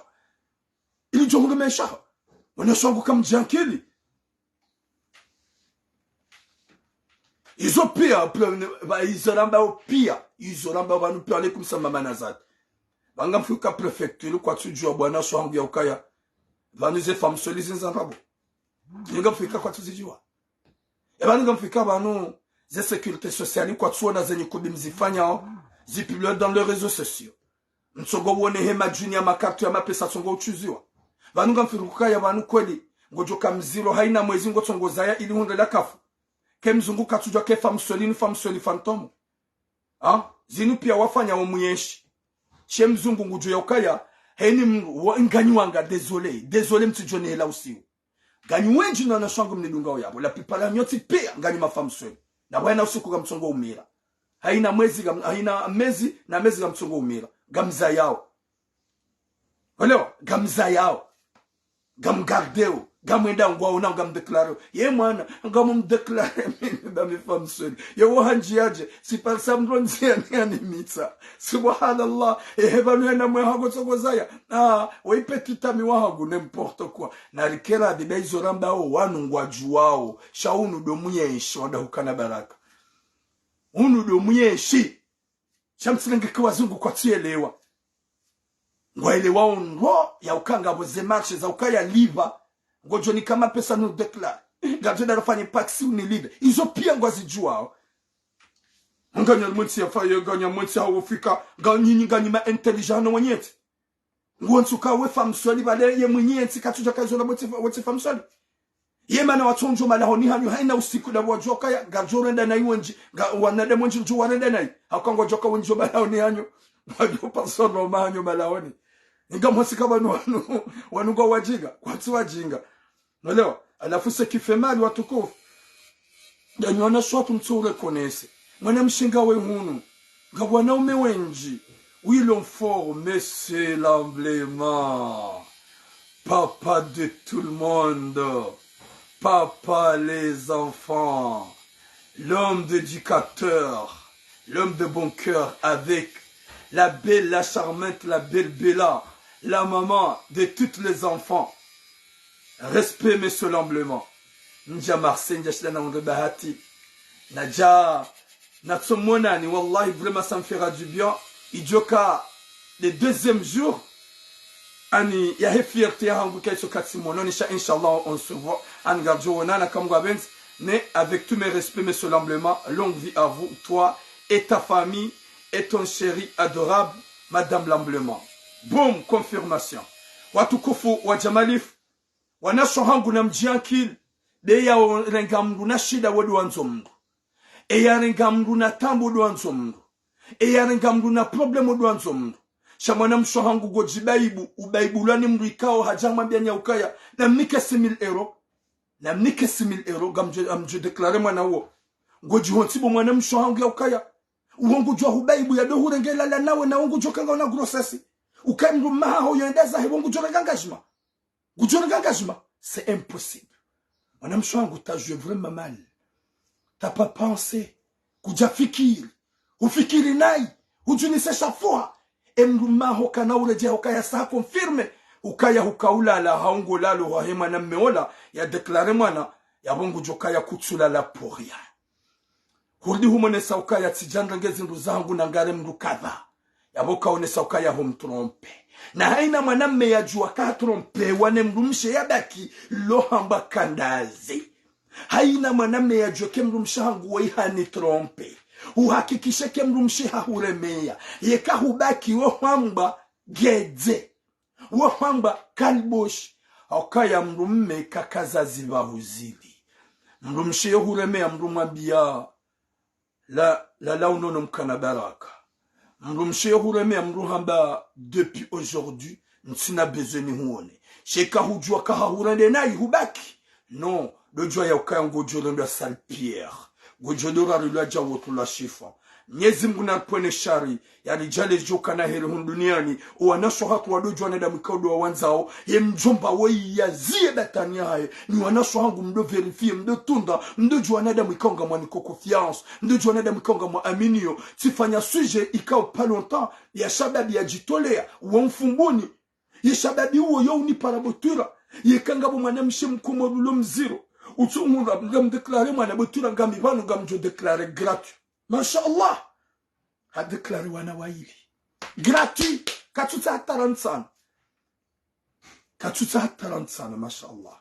Ili udja hundru maesha. Mwanamshe hangu kamdjankili. Izo pia, pla-, ba izo ramba o pia, izo ramba pvanu pia, alaikum salam mama Nazat. Pvanu ngamfika préfecture, kwatsudjua bo mwanamshe hangu ya ukaya. Pvanu ze femme seule zindza ndrabo. Ngamfika kwatsuzidjua. E pvanu ngamfika pvanu, ze sécurité sociale kwatsuona zenyi kubi mzifanyao, zipublié dans les réseaux sociaux. Mtsongo wone he madjuni ya makartu ya mapesa tsongo utsuziwa. Pvanu ngamfikiri ukaya pvanu kweli, ngodjo ka mziro haina mwezi ngotsongo zaya ili hundre la kafu. Ke mzungu katsudjua ke femme seule ni femme seule fantôme. Ha? Zinu pia wafanya wo muyenshi. She mzungu ngudjo ya ukaya, heni mdru, wa, nganyi wanga, désolé, désolé mtsudjo ni hela usiu. Nganyi wendji na wanashe wangu mnidungao yapvo, la plupart ya nyontsi pia nganyi ma femme seule. Na pvwa yena usiku ngamtsongo umira. Haina mwezi ngam-, haina mezi, na mezi ngamtsongo umira. Ngamzayao. Olewa, ngamzayao. Ngamgardeo. Ngamwenda ngwao na ngamdéclareo. Ye mwana, ngamumdéclaré mimi ba mi femme seule. Ye wo handji yadje, si par ça mdru ndzia ni animitsa. Subhanallah. Ehe pvanu hena mwe hango tsongo zaya. Ah, we petit ami wa hangu, n'importe quoi. Na rikera diba izo rambao wanu ngwadjuwao. Sha unu do muyenshi wada hukana baraka. Unu do muyenshi. Sha mtsilenge ke wazungu kwatsuyelewa. Ngwaelewao ndro ya ukanga pvo ze marche za ukaya liba. Ngodjo nika mapesa nu déclaré. Ngadjo da rafanye paksi unilibe. Izo pia ngwazidjuwao. Nganya mwentsi ya faye, nganya mwentsi hau fika, nganyi, nganyi ma intelligent no wenyentsi. Ngwontsi uka we femme seule pvale ye mwenyentsi katsudja kazola bo tsi, bo tsi femme seule. Ye mana watsondjo malahoni hanyu, haina usiku da wadjoka ya, ngadjo renda nayi wendji, nga, wanadamu wendji ndjo warenda nayi. Hauka ngwadjoka wendji malahoni hanyu, wadjo paswa no mahanyu malahoni. Inga mwasika pvanu wanu, wanu ngwa wadjinga, kwatsi wadjinga. Mwelewa? Halafu ce qui fait mal, watukufu. Ndanyi wanashe watru mtsu reconnaître. Mwanamshe ngawe hunu. Nga wanaume wendji. Oui, l'homme fort, mais c'est l'embléma. Papa de tout le monde. Papa les enfants. L'homme d'éducateur. L'homme de bon cœur avec la belle, la charmante, la belle Bella. La maman de tous les enfants. Respect, monsieur l'embléma. Ndja Marseille, ndja shinda na hundre bahati. Nadja, natso mwonani, wallahi, vraiment, ça me fera du bien. Idjoka, le deuxième jour, ani, yahe fierté ya hangu kaitso katsi mwononi, sha, Inch'Allah, on se voit. Ani ngardjo wonana, kam ngwa benzi. Mais avec tous mes respects, monsieur l'embléma, longue vie à vous, toi et ta famille, et ton chéri adorable, madame l'embléma. Boum, confirmation. Watukufu wa Jamalif, wanashe hangu namdjiankili, be ya o-, renga mdru na shida wo ndo wandzo mdru. E ya renga mdru na taabu wo ndo wandzo mdru. E ya renga mdru na problème wo ndo wandzo mdru. Sha mwanamshe hangu ngodjibaibu, ubaibulwa ni mdru ikao hadja mwambia nya ukaya, namnike six mille euros. Namnike six mille euros, ngamdjo, ngamdjo déclaré mwana uwo. Ngodjihontsi bo mwanamshe hangu ya ukaya. Uwo ngudjwa hubaibu ya ndo hurenge lala nawe na uwo ngudjo kanga una grossesse. Ukaye mdru mahaho yo enda zahe, uwo ngudjo renga engagement. Ngudjo renga engagement. C'est impossible. Mwanamshe hangu, t'as joué vraiment mal. T'as pas pensé. Udja fikiri. Ufikiri nayi. Udjunise shafuha. E mdrumme waho kana uredjeyi hukaya sa confirmé. Ukaya huka ulala, hau ngolalo, hwahe mwanamme ola, ya déclaré mwana, yapvo ngudjo kaya kutsulala pour rien. Hurudi humonesa ukaya tsidja nirenge zindru zahangu na ngare mdru kadha. Yapvo kaonesa ukaya ho mtrompé. Na haina mwanamme yadjuwa ka hatrompéwa ne mdrumshe yabaki lo hamba kandazi. Haina mwanamme yadjuwa ke mdrumshe hangu woyi hani trompé. Uhakikishe ke mdrumshe hahuremeya. Yeka hubaki wo hwamba gedze. Wo hwamba kaliboshi. Haukaya mdrumme kakaza zipvahu zili. Mdrumshe yo huremeya mdru mwambiya la, la, la unono mkana baraka. Mdrumshe yo huremeya mdru hamba depuis aujourd'hui, ntsina besoin nihuone. Sha eka hudjuwa ka hahurende nayi hubaki. Non, ndo djuwa ya ukaya ngodjo rendwa salpierre. Ngodjo ndo rarilwa dja woto la shifa. Mnyezi Mngu naripvwene shari, yaridjaanlie djo kana heri hunu duniani, owanashe hatru wado djuwa wanadamu ikao ndo wawandzao, ye mdjomba woyi yaziye batwini yahahe, ni wanashe hangu mdo vérifié, mdo tunda, mdo djuwa wanadamu ikao ngamwaniko confiance, mdo djuwa wanadamu ikao ngamwaaminiyo, tsifanya sujet ikao pas longtemps, ya shababi yadjitoleya, wa Mfumbuni, ye shababi uwo yo unipara botwira, yeka ngapvo mwanamshe mkomori ulo mziro, utsungu ngam, ngam déclaré mwana botwira ngami pvanu ngamdjo déclaré gratuit. Masha Allah. Ha déclaré wana wayili. Gratuit. Katsutsaha hata rand tsanu. Katsutsaha hata rand tsanu, masha Allah.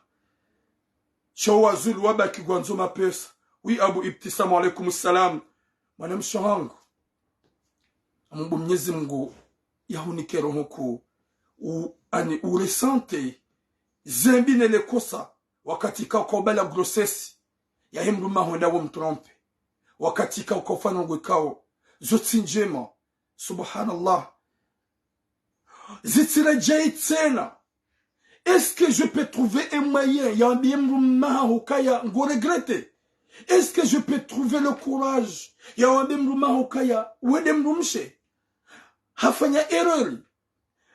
Sha wo wazulu wabaki ngwandzo mapesa. Oui, Abu Ibtisam, wa alaykum salam. Mwanamshe hangu. Ngamomba Mnyezi Mngu yahunike roho kuu, u, ani, uressenté zembi ne lekosa, wakati ikao uka ubala grossesse yahe mdrumme waho wenda wo mtrompé. Wakati ikao uka ufanya ndrongoo ikao zo tsi ndjema. Subhanallah. Zitsiredjeyi tsena. Est-ce que je peux trouver un moyen ya wambiye mdrumme waho ukaya ngo regretté? Est-ce que je peux trouver le courage ya wambiye mdrumme waho ukaya we nde mdrumshe? Hafanya erreur.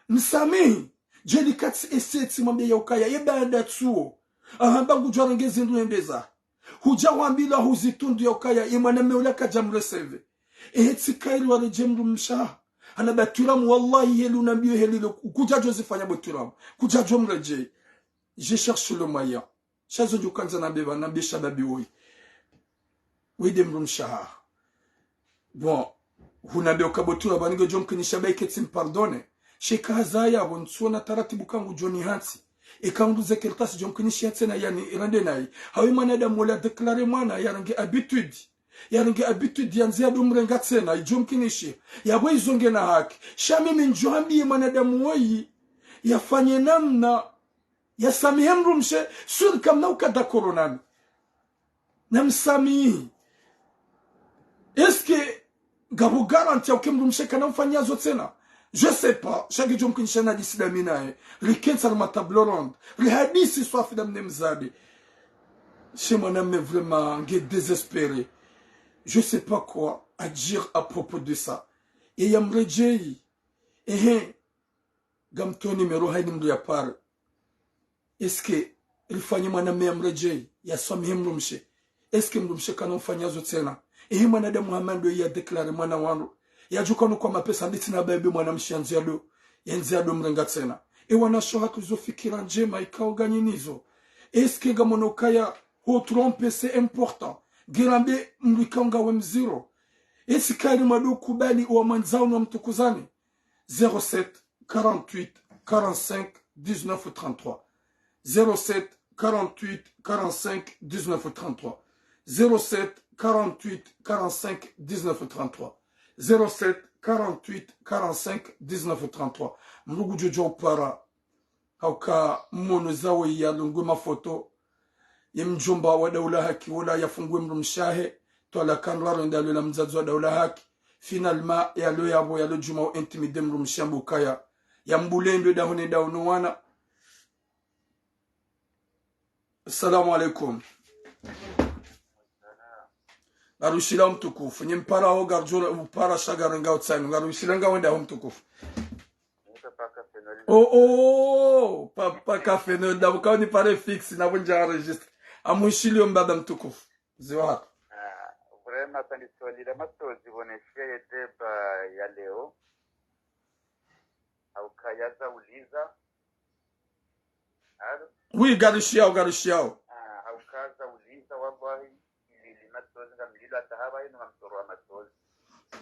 Msamihi. Djeli katsi eseti mwambiye ya ukaya ye baanda tsuwo. Ahamba ngudjo renge zindru yendeza. Hudja wambilwa huzitundu ya ukaya ye mwanamme ula kadja mrecevé. Ehe tsi kheri waredjeyi mdrumshe waho. Hana botwira mu wallahi heli unambiyo heli lo, kudjadjo zifanya botwira mu. Kudjadjo mredjeyi. Je cherche le moyen. Sha zo ndjo kandza nambe pvanu, nambe shababi woyi. We nde mdrumshe waho. Bon, hunambiya uka botwira pvanu ngedjo mkinisha ba ike tsi mpardonné. Sha eka hazaya pvo ntsuona taratibu ka ngudjo nihantsi. Eka ngunduze kartasi djo mkinisha tsena yani irende nayi. Hawu mwanadamu wola déclaré mwana yarenge habitude. Yarenge habitude yandze yado mrenga tsena, idjo mkinisha. Yapvo izo ngena haki. Sha mimi ndjo hambiye mwanadamu woyi yafanye namna yasamihi mdrumshe, sûr kamna uka d'accord nami. Namsamihi. Est-ce que ngapvo garantie ya uka mdrumshe kana mfanya zo tsena? Je sais pas. Sha ngedjo mkinisha nahadisi dami naye. Rikentsi harumwa table ronde. Rihadisi swafi dami ne mzade. Sha mwanamme vraiment nge désespéré. Je sais pas quoi à dire à propos de ça. Ye yamredjeyi. Ehe. Ngamtowo numéro haini mdru ya pare. Est-ce que rifanye mwanamme yamredjeyi, yasamihi mdrumshe? Est-ce que mdrumshe kana mfanya zo tsena? Ehe mwanadamu hama ndo ya déclaré mwana wandru. Yadjo kana kwa mapesa nditsi na bebe mwanamshe yandzo yado. Yandzo yado mrenga tsena. E wanashe hatru zo fikira ndjema ikao nganyi nizo. Est-ce que ngamono ukaya ho trompé c'est important? Nge rambe mdru ikao ngawe mziro. Est-ce que harimwa ndo kubali wa mwandzao no mtukuzane? Zéro sept, quarante-huit, quarante-cinq, dix-neuf, trente-trois. Zéro sept, quarante-huit, quarante-cinq, dix-neuf, trente-trois. Zéro sept, quarante-huit, quarante-cinq, dix-neuf, trente-trois. Zéro sept, quarante-huit, quarante-cinq, dix-neuf, trente-trois. Mdru ngudjo djuwa upara. Hauka mmono zawe yalungwe mafoto. Ye mdjomba wa Daula Haki wola yafunguwe mdrumshe wahe. Twalaka ndraru ndalo la mdzadze wa Daula Haki. Finalement, yalo yapvo, yalo djuma u intimidé mdrumshe yambe ukaya yambulendwe dahoni daho no wana. Assalamu alaikum. Ngarushiliya mtukufu. Nyi mpara ho ngardjo upara sha ngarenga utsanu. Ngarushiliya ngawenda ho mtukufu. Oh, oh, papa Café Noël. Ndapvo kauni pare fixe, napvo ndja enregistré. Amushiliyo mbaba mtukufu. Ziwa. Ah, vrai Ema, tsanditolile matsozi pvo neshiya ye débat ya leo. Hauka ya za uliza. Allô? Oui, garushiyao, garushiyao. Ah, hauka za uliza, wallahi, ilili matsozi, ngamlilo hata hapvaha yinu ngamtolwa matsozi.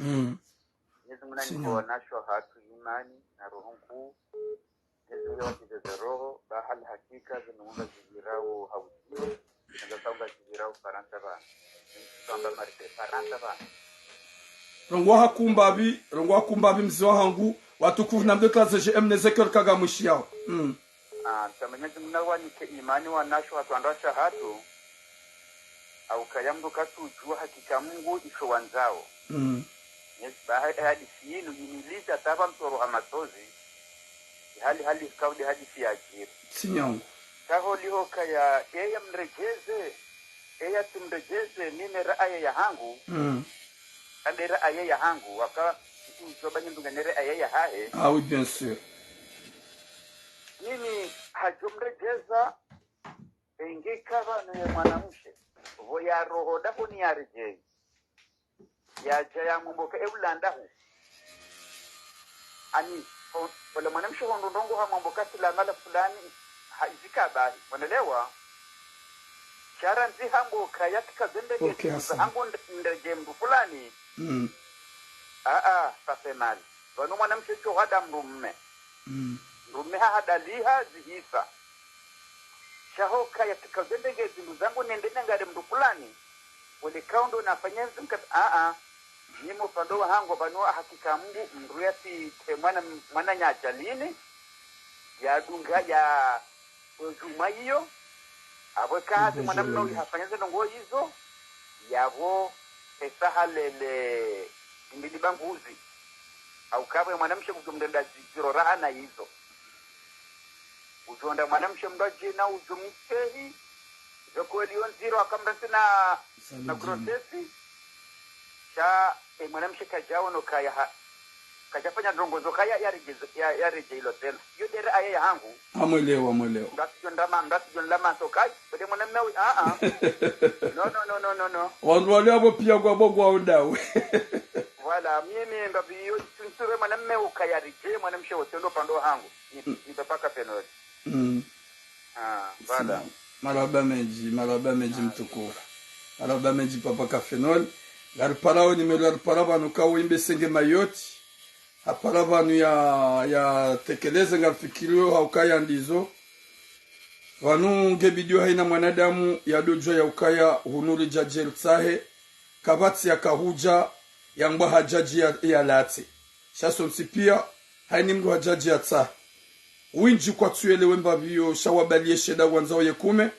Mm. Mwenyezi Mungu nanike wanashe wahatru imani na roho nkuu. Mwenyezi Mungu yawatulize roho, ba hali hakika zinu ngazipvirao ha udziro, na ngazipvirao Farantsa pvanu. Nitsamba marite Farantsa pvanu. Rongowa ha kumbapvi, rongowa ha kumbapvi mze wahangu, watukufu namdjo twaze je M ne Ezekiel kagamwishiyao. Mm. Ah, ntsa Mwenyezi Mungu nawanike imani wanashe wahatru, wandru washe wahatru. Hauka ya mndru katsudjuwa hakika Mungu isho wandzao. Mm. Yes, ba ha-, hadisi yinu yiniliza hata hapvaha ngamtolwa matsozi. Hali, hali kaudi hadisi ya ajiri. Tsi nyangu. Sha holiho kaya, eya mredjeze, eya tsimredjeze, mimi raaya yahangu, Mm. kande raaya yahangu, waka, mndru udjo ba nyimbo ngane raaya yahahe. Ah oui, bien sûr. Mimi hadjo mredjeza, enge kaba no ye mwanamshe, pvo ya roho dahoni ya redjeyi. Yadja ya mwamboka e ulandahu. Ani, ho-, ole mwanamshe hondro ndrongo ha mwamboka tsi la mala fulani, ha izika bahi. Mwanelewa? Sha randzi hamboka ya tsika zendege Ok, Hassan. Hangu nd-, ndege mndru fulani. Mm. Ah, ah, ça fait mal. Pvanu mwanamshe sho hada mndru mme. Mm. Mndru mme hahadaliha zihisa. Sha hoka ya tsika zendege zindru zangu nende nangare mndru fulani. Wale kaundo nafanya nzi mkati, ah, ah. Nimo pvando wahangu pvanu hakika Mungu mndru ya tsi te mwana, mwana nya ajalini. Ya dunga ya ojuma iyo. Apvo kazi mwana mme uyi hafanya ze ndrongo izo. Yapvo esa halele mbili banguzi. Hauka pvo ye mwanamshe kudjo mrenda zi-, ziro raha na izo. Udjo onda mwanamshe mndru adje na udjo mtsehi. Zo kweli yo ndziro akamrantsi na, na grossesse. Sha, e mwanamshe kadjaono kaya ha-, kadjafanya ndrongo zo kaya ya redjeze-, ya, ya redjeyi lo tsena. Yo nde raaya yahangu. Amwelewa, amwelewa. Ndatsidjo ndama, ndatsidjo ndama so kai. Pvwede mwanamme uyi, ah, ah. No, no, no, no, no, no. Wandru wale apvo piya ngwapvo ngwaondawe. Voilà, mimi mbapvi yo tsuntsure mwanamme ukaya redjeyi, mwanamshe wote ndo pvando wahangu. Ni, ni papa Kafenoli. Mm. Ah, voilà. Marahaba mendji, marahaba mendji mtukufu. Marahaba mendji papa Kafenoli. Ngariparao nimero yaripara pvanu kawo imbe senge Mayotte. Hapara pvanu ya, ya tekeleze ngarifikiriyo haukaya ndizo. Pvanu nge bidiyo haina mwanadamu yadodjuwa ya ukaya hunu ridjadje ritsahe. Kapvatsi ya kahudja ya ngwa hadjadji ya, ya latse. Sha sontsi piya, haini mndru hadjadji ya tsahe. Windji kwatsuyelewe mbapvi yo, sha wabaliye sheda wandzao ye kume.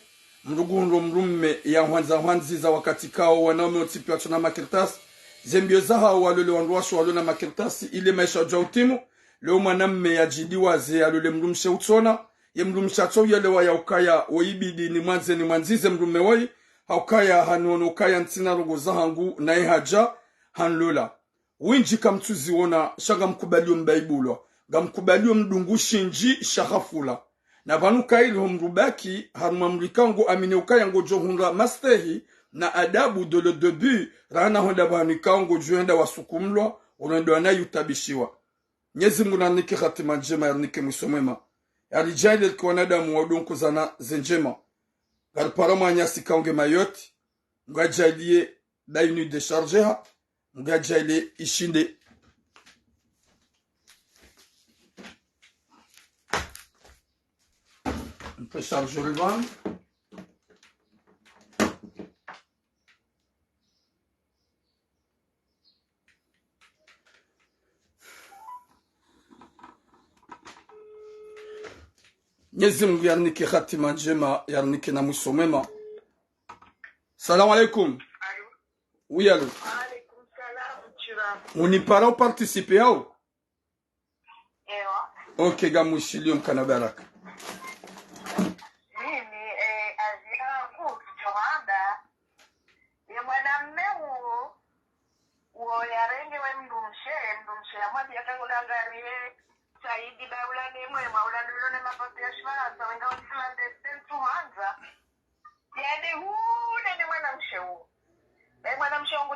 Mndru nguhundro mndru mme ya hwandza hwandziza wakati kawo wanaume wontsi piya watsona makartasi. Ze mbiyo zahawo walole wandru washe walona makartasi, ile maesha yadjuwa utimu. Leo mwanamme yadjidiwaze yalole mndru mshe utsona. Ye mndru mshe atso uyelewa ya ukaya wo ibidi nimwandze nimwandzize mndru mme woyi. Ha ukaya haniono ukaya ntsina ndrongo zahangu naye hadja hanlola. Windji kamtsuziona, sha ngamkubaliyo mbaibulwa, ngamkubaliyo mdungu shindji sha hafula. Na pvanu kayiri ho mndru baki, harumwa mndru ikao ngu amini ukaya ngodjo hundra mastehi na adabu dès le début, raha na honda pvanu ikao ngodjo enda wasukumlwa, unondo anayi utabishiwa. Mwenyezi Mungu narinike hatima ndjema, yarinike mwiso mwema. Yaridjaaliye rike wanadamu wa udunku zana ze ndjema. Ngaripara mwananyasi ikao nge Mayotte, Mngu adjaaliye dainu déchargé ha, Mngu adjaaliye ishinde. Mpe chargeur le van. Mwenyezi Mungu yarinike hatima ndjema, yarinike na mwiso mwema. Salamu alaikum. Allô? Oui, allô. Alaikum salam, tshira. Unipara uparticiper hao? Ewa. Ok, ngamwishiliyo mkana baraka. Mimi, eh, azi yangu, kutsohamba. Ye mwanamme uwo, uwo yarenge we mndru mshe, mndru mshe yamwambiya ka ngulangariye, Saidi ba ula ne mwema, ula lolo ne mapapya ya Shifarantsa, wenga wa Islam de Sten Tuhanza. Yende hule ne mwanamshe uwo. E mwanamshe wangu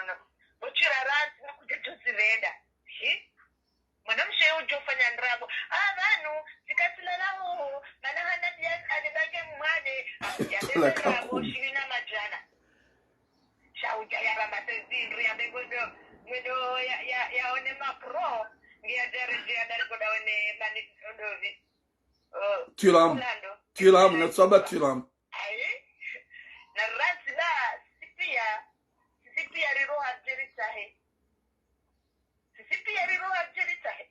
no, no. Bo shira rantsi na kudja tuzivenda. Hi? Mwanamshe udjo fanya ndrabo. Ah, pvanu, tsi katsi lala hoho, mana hana biya kale bange mwane. Ah, ya bebe ndrabo, shiri na madjana. Sha udja ya ramba se zindru, ya be ngwendo, ngwendo ya, ya, ya one Macron, ngiya djare dje ya dari koda one mani ondovi. Oh, Thuram. Orlando. Thuram, na tsaba Thuram. Ayi. Na rantsi ba, sisi piya, sisi piya riro hadjeri tsahe. Sisi piya riro hadjeri tsahe.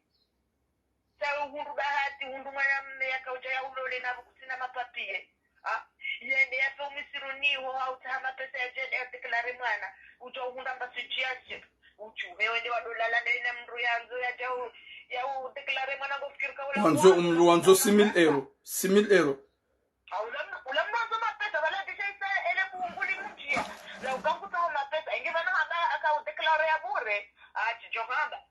Sa uhundru bahati, uhundru mwanamme yakaudja ya ulole na kutsina mapapiye. Ah, yende ya fe umisiruni ho, ha utsaha mapesa ya djende ya déclarer mwana. Udja uhundra mba situation. Udju, he wende wa dolala na ina mndru yandzo ya djau, ya u déclarer mwana ngo fikiri ka ula Wandzo mwana, umndru wandzo six mille euros. Six mille euros. Ah, ula mndru, ula mndru wandzo mapesa, bala kisha isa ele kuunguli mdjia. La uka kutsaho mapesa, inge pvanu hamba aka u déclarer ya bure. Ah, tsidjo hamba.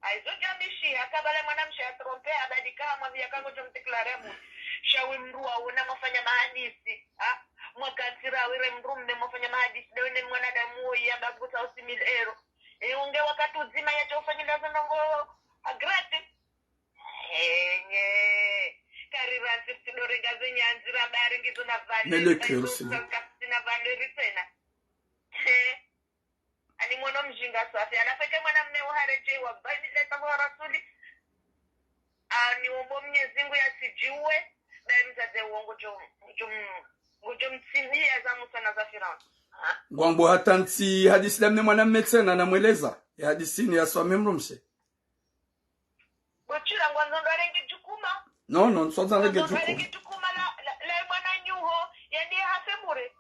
Ayizo djambishi, aka bala mwanamshe ya trompe, abadika hamwambiya ka ngodjo mdéclarer ya bure. Sha we mndru wa una mwafanya mahadisi. Ah, mwakatsi ra wire mndru mme mwafanya mahadisi, da wene mwanadamu wo ya babu tsaho six mille euros. E unge wakati udzima ya djo ufanyila zo ndrongo a gratis. Enye. Kari rantsi tsi ndo renga ze nyandzi ra bari ngizo na valeur. Mais le cœur, s'il vous plaît. Kasi na valeur tsena. He. Ani mwono mdjinga swafi. Anafeke mwanamme wo haredjei wa bayi leta ho rasuli. Ani wombo Mnyezi Mngu ya tsidjiwe. Bayi mdzadze wo ngudjo, ngudjo m-, ngudjo mtsimbiya za Musa na za Firauna. Ha? Ngwambo hata ntsi hadisi la mne mwanamme tsena na mweleza. Ya hadisi ni ya swame mdrumshe. Bo shira ngwandzo ndo arenge djukuma. No, no, ntsodza arenge djukuma. Ngwandzo ndo arenge djukuma la, la, la mwana nyuho, yende hafe bure.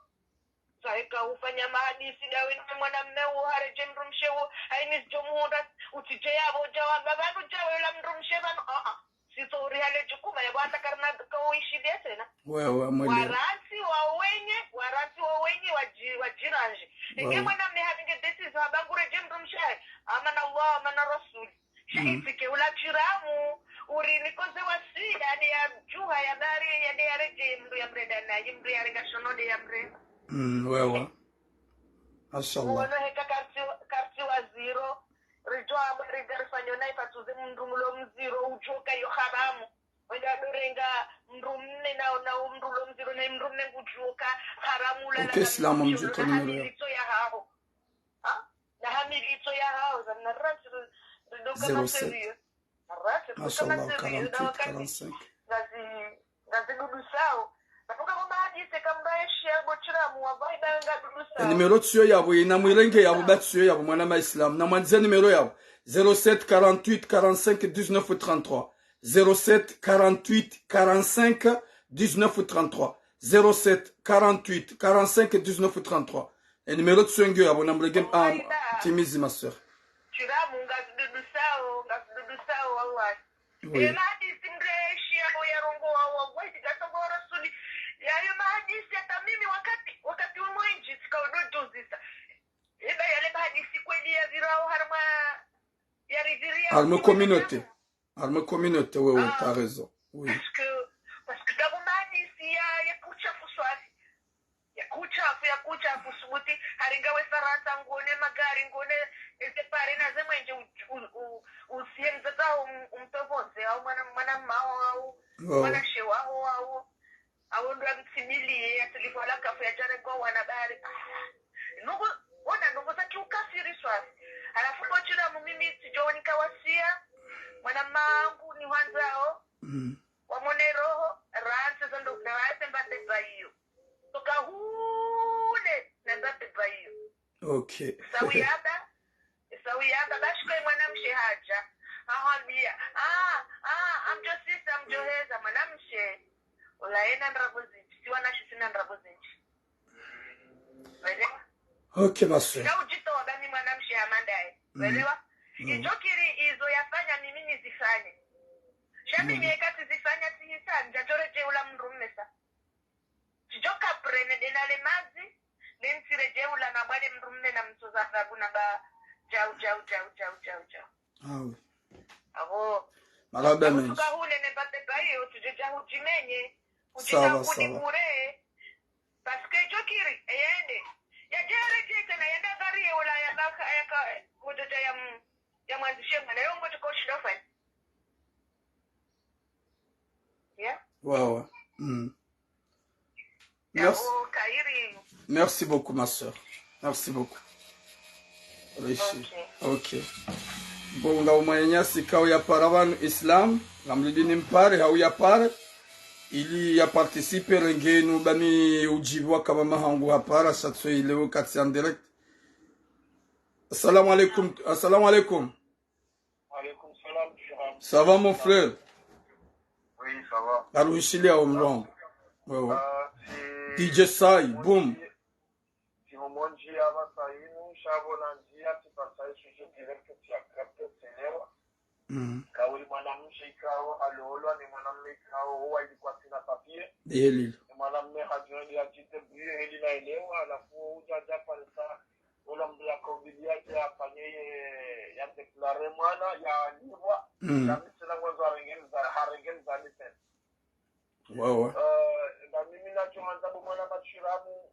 Sa eka ufanya mahadisi da wene mwanamme wo, haredjei mdrumshe wo, hayini zidjo muhundra, utsidje ya bo dja wamba, pvanu dja we ula mdrumshe pvanu, ah, ah. Sisi uri hale djukuma, ya bo hata karina ka uishi dia tsena. Wewe, mwele. Warantsi wa wenye, warantsi wa wenye, wadji-, wadjirandji. Inge mwanamme havinge décision, hamba nguredjei mdrumshe, amana Allah, amana Rasul. Sha itsike ula Thuram, uri nikoze wasi, yade ya djuha, ya bari, yade ya redjei, mndru ya mrenda nayi, mndru ya renga shono de ya mrenda. Mm, wewe. Mashallah. Uwono heka kartsi, kartsi wa zéro, ridjo amba riga rifanyo nayi pvatsuze mndru mulo mziro, udjoka yo haramu. Wenda dorenga mndru mme na, na mndru lo mziro, na mndru mme ngudjoka, haramu la. Ok, la, Islam, la, mdjito na numéro ya. Hamilitso ya haho. Ha? Na hamilitso ya haho, za na rantsi ri-, ridoka zéro sept. Masérieux. Na rantsi ridoka masérieux. Mashallah, quarante-huit, quarante-cinq. Ngazi, ngazi dudu sao. Na puka mama hadise kamba eshi ya bo shira mu wa bayi ba nga dudu sao. E numéro tsiyo yabo, ina mwirenge yabo, ba tsiyo yabo, mwana ma Islam. Na mwandzize numéro yabo. Zéro sept quarante-huit quarante-cinq dix-neuf trente-trois. Zéro sept quarante-huit quarante-cinq dix-neuf trente-trois. Zéro sept quarante-huit quarante-cinq dix-neuf trente-trois. E numéro tsiyo ngiyo yabo na mrenge, ah, timizi, ma sœur. Shira mu ngazi dudu sao, ngazi dudu sao, wallahi. Oui. E mahadisi mreshi ya bo ya rongowa, wallahi, tsiga songo rasuli. Ya yo mahadisi ya tamimi wakati, wakati wa mwendji, tsika udo djuzisa. Eba yale mahadisi Harumwa communauté. Harumwa communauté, wewe, t'as raison. Oui. Parce que, parce que d'abord, mani, si ya, ya kucha fuswali. Ya kucha fu, ya kucha fu, subuti, haringa we Farantsa, ngone magari, ngone, eze pare na ze mwenje, u, u, u, usiye mdzadze waho, um, umtovoze, au mwana, mwana mao, au, mwana shewaho, au, au ndo amtsimiliye, ya tilifu ala kafu ya jare kwa wana bari. Ah, nungu, ona nungu za kiukafiri swali. Halafu bo Chiramu mimi tsidjo nika wasiya, mwana mangu ni hwandzao, mm, wamone roho, rantse zando, na rantse mbate ba iyo. Toka hule, na mbate ba iyo. Okay. Sawi yaba, sawi yaba, bashiko mwanamshe haja. Ahambia, ah, ah, amjo sisa, amjo heza, mwanamshe. Ola yena ndrabo zinji, si wana shisina ndrabo zinji. Welewa? Okay, ma sœur. Nga ujito wabami mwanamshe amandaye. Mm. Welewa? Mm. Ijo kiri izo yafanya mimi nizifanye. Sha mimi, mm, eka tsizifanya tsihisa, ndjadjo redjeyi ula mdrume sa. Tsidjo kaprene dena le mazi, ne ntsiredjeyi ula na bwale mdrume na mtsoza adhabu na ba, jau, jau, jau, jau, jau, jau. Ah oui. Abo. Marahaba menji. Usuka hule ne bate ba iyo, tsidjo dja hujimenye. Sawa, sawa. Kudibure. Parce que ijo kiri, eyende. Ya jere jete na yenda gari ye ula ya baka, ya ka, mudodja ya m-, ya mwandzishe mwana. Yo mudjo ko shido fanya. Yeah. Ouais, ouais. Mm. Merci. Merci beaucoup, ma sœur. Merci beaucoup. Rishi. Ok. Ok. Bon, nga umwananyasi ka uyapara pvanu Islam, ngamlibidi mpare, ha uyapare, ili ya participer rengenu, bani ujibiwa kama mahangu hapara, sha tso ile wakati en direct. Assalamu alaikum. Assalamu alaikum. Alaikum salam, Shihab. Ça va, mon frère ? Oui, ça va. Aruhishiliya omlongo. Wewe. Ah, si D J Sai, boom. Si homo ndjiya pvasa inu, sha pvo na ndjiya, tsi pvasa i sujet direct, tsi ya capter, tsi elewa. Mm. Kauli mwanamshe ikao, alolwa ni mwanamme ikao, owa ili kwasina papier. Yelilo. Ni mwanamme hajwende ya jite brie, heli na elewa, halafu uja ja parisa, ola mdru ya kaubilia ya afanye ye, ya déclarer mwana, ya livwa, mm, ya misina ngwandzo harenge mza-, harenge mzani tena. Wawa. Eh, na mimi nacho handza bo mwana mashiramu,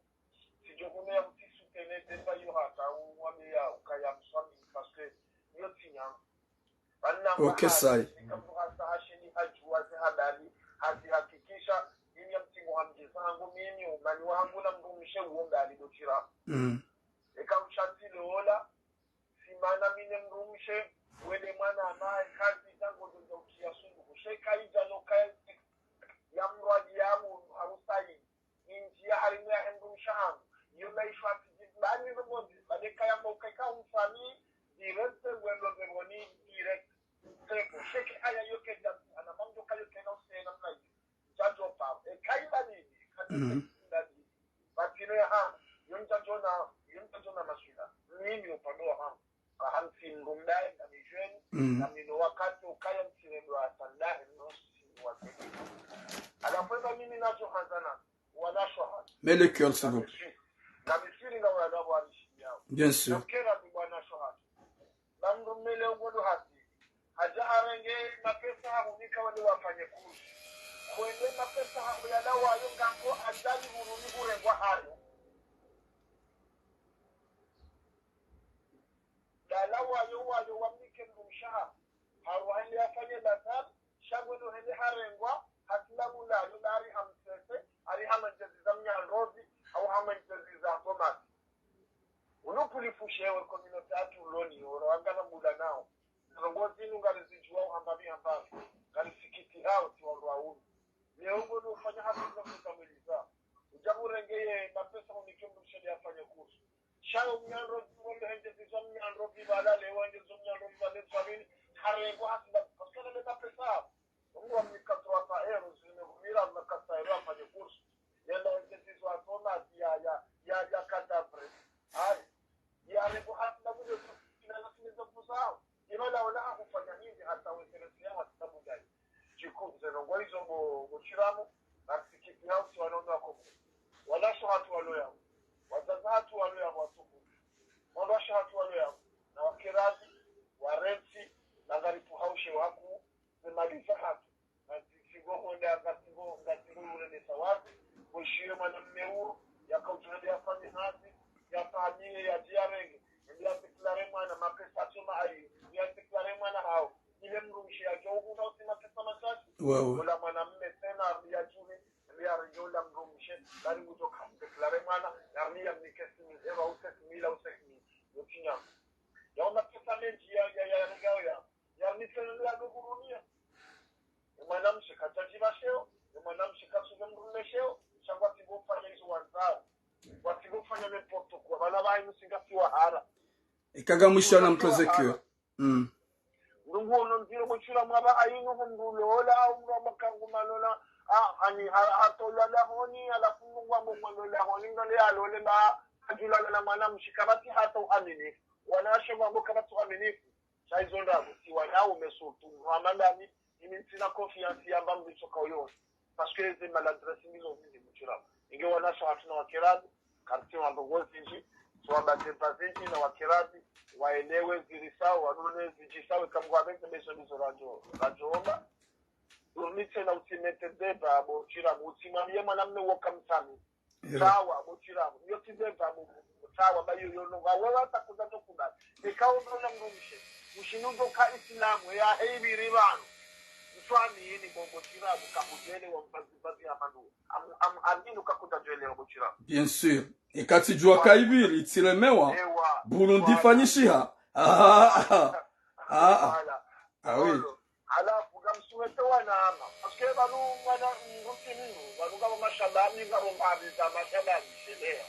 sijo kume ya mtisu tene, demba yo hata, uwame ya, ukaya mswami, parce que, yo tinya. Ok, sai. Hasa hashini hajuwa ze habari, hazihakikisha, mimi ya mtingo hamjeza hangu, mimi, umani wa hangu na mdrumshe uwo mbali bo shiramu. Mm. Eka ushatsi le ola, simana mi ne mdrumshe, wende mwana ama, eka zidja ngodjo dja ukia sunduku. Sheka idja no kaya ya mradi ya mu, harusayi. Indjiya harimwa ya he mdrumshe hangu. Iyo maisha atiji, bani ndo mdji, bade kaya mo kaika umfami, direct, ngwendo mbepvoni, direct. Seko, sheke aya yo kedja, ana mamdjo kayo kena usena mna iyo. Ndjadjo paro. E, kaiba nini? Kaiba nini? Bapino ya hangu. Yo ndjadjo na, yo ndjadjo na mashwila. Mimi upande wa hangu. Ka hamsi mdru mdaye, ngami jeune, mm, ngami no wakati ukaya msine ndo hata ndahe, no si wakati. Halafu eba mimi nacho hazana, wala shoha. Mets le cœur, s'il vous plaît. Ngami siri nga wala warishi yao. Bien sûr. Nakera ni bwana shoha. Ba mdru mme le ugodo hasi. Haja harenge mapesa hahunika wende wafanye kursu. Kwende mapesa hahu yala wayo ngambo ajali huruni hurengwa hayo. Dala wayo wayo wamnike mdrumshe haho. Haruwa hende yafanye bazar, sha ngwendo hende harengwa, hatila mula yo bari hamsese, ari hama njezi za mnyandrovi, au hama njezi za tomati. Unu kulifushe we communauté atru loni, oro wangana mula nao. Ndrongoo zinu ngarizijuwao hambapvi hambapvi, ngarisikitihao si wandru wa unu. Leo ngo no ufanya hazi za kutamiliza. Uja urenge ye mapesa unike mdrumshe yafanye kursu. Sha yo mnyandrovi, wende hende zizo mnyandrovi, bala leo hende zo mnyandrovi, bala zo nini, harengwa hasi ba, parce que le mapesa. Mungu wa mika trois cents euros, zimehumira na quatre cents euros afanye kursu. Yenda hende zizo asoma ya, ya, ya, ya cadavre. Ayi. Ya rebo hasi na bude, ina na simiza kusao. Imala wala hakufanya hindri hata weselesi ya watisabu gani. Chiku, ze ndrongoo izo bo, bo shiramu, na sikiti yao si wanono wako. Wala sho hatu walo yao. Wazaza hatu walo yao watuku. Wala sho hatu walo yao. Na wakerazi, warentsi, Ngaripvuha ushe waku, ze mali zahatru. Ngazi, sigo honda, ngazi, sigo, ngazi, sigo yule ne sawazi. Ngoshiye mwanamme uwo, yaka udjua nde yafanye hazi, yafanye, yadje yarenge. Nde ya déclaré mwana, mapesa tsoma ayi, nde ya déclaré mwana hawo. Ile mdrumshe yadjo uhundra usi mapesa mashashi. Wawe. Ola mwanamme tsena, yadjuhe, nde yarenge ola mdrumshe, bari ngudjo ka déclaré mwana, yami yamnike six mille euros, ou sept mille, ou cinq mille. Yo tsinyama. Yawo mapesa mendji ya, ya, ya, ya, ya, ya. Yami tsena nde yadjo hurumia. Ye mwanamshe kadjadjipva sheo, ye mwanamshe katsuze mdrumme sheo, sha ngwatsi ngofanya izo wandzao. Ngwatsi ngofanya n'importe quoi. Bana ba inu singasi wahara. Eka ngamwisho na mtoze kiwa. Mm. Ndrungu ono ndziro bo Chiramu aba ayinu hundru lola, au mdru amba kangu malola, ah, ani ha-, hatola dahoni, halafu ndrungu amba mwa lola dahoni, ngale alole ba, adjulala na mwanamshe, kapvatsi hata uaminifu. Wanawashe mambo kapvatsi uaminifu. Sha izo ndrabo, si wanaume surtout, mdru hama ndami, imi ntsina confiance yamba mdru itsoka uyona. Parce que ze maladresse ndizo zindji bo Chiramu. Inge wanawashe hatru na wakerabi, karti wa ndrongoo zindji, so wamba ze mba zindji na wakerabi, waelewe zirisao, wanune zidjisao, eka mdru apvendze bezo ndizo radjo, radjo omba. Urunitse na utsimete deba bo Chiramu, utsimwambiye mwanamme woka mtsami. Sawa, bo Chiramu. Yo tsi deba bo, sawa, ba yo, yo, no, wa, wewe hata kuza to kubali. Eka wo mdru na mdrumshe. Mshinuzo ka Islamu, ya heibiri banu. Mswami ini bo, bo Chiramu, kakudjele wa mbazi, mbazi ya manu. Am, am, aminu kakuta djwele wa bo Chiramu. Bien sûr. Eka tsidjua kaibiri, tsilemewa. Ewa. Burundi fanyishiha. Ah, ah, ah. Ah, ah. Voilà. Ah oui. Olo. Halafu, ngamsuhete wanama. Parce que banu mwana mruti mnu, banu ngapvo mashababi, ngapvo mbabi za mashababi, sheleya.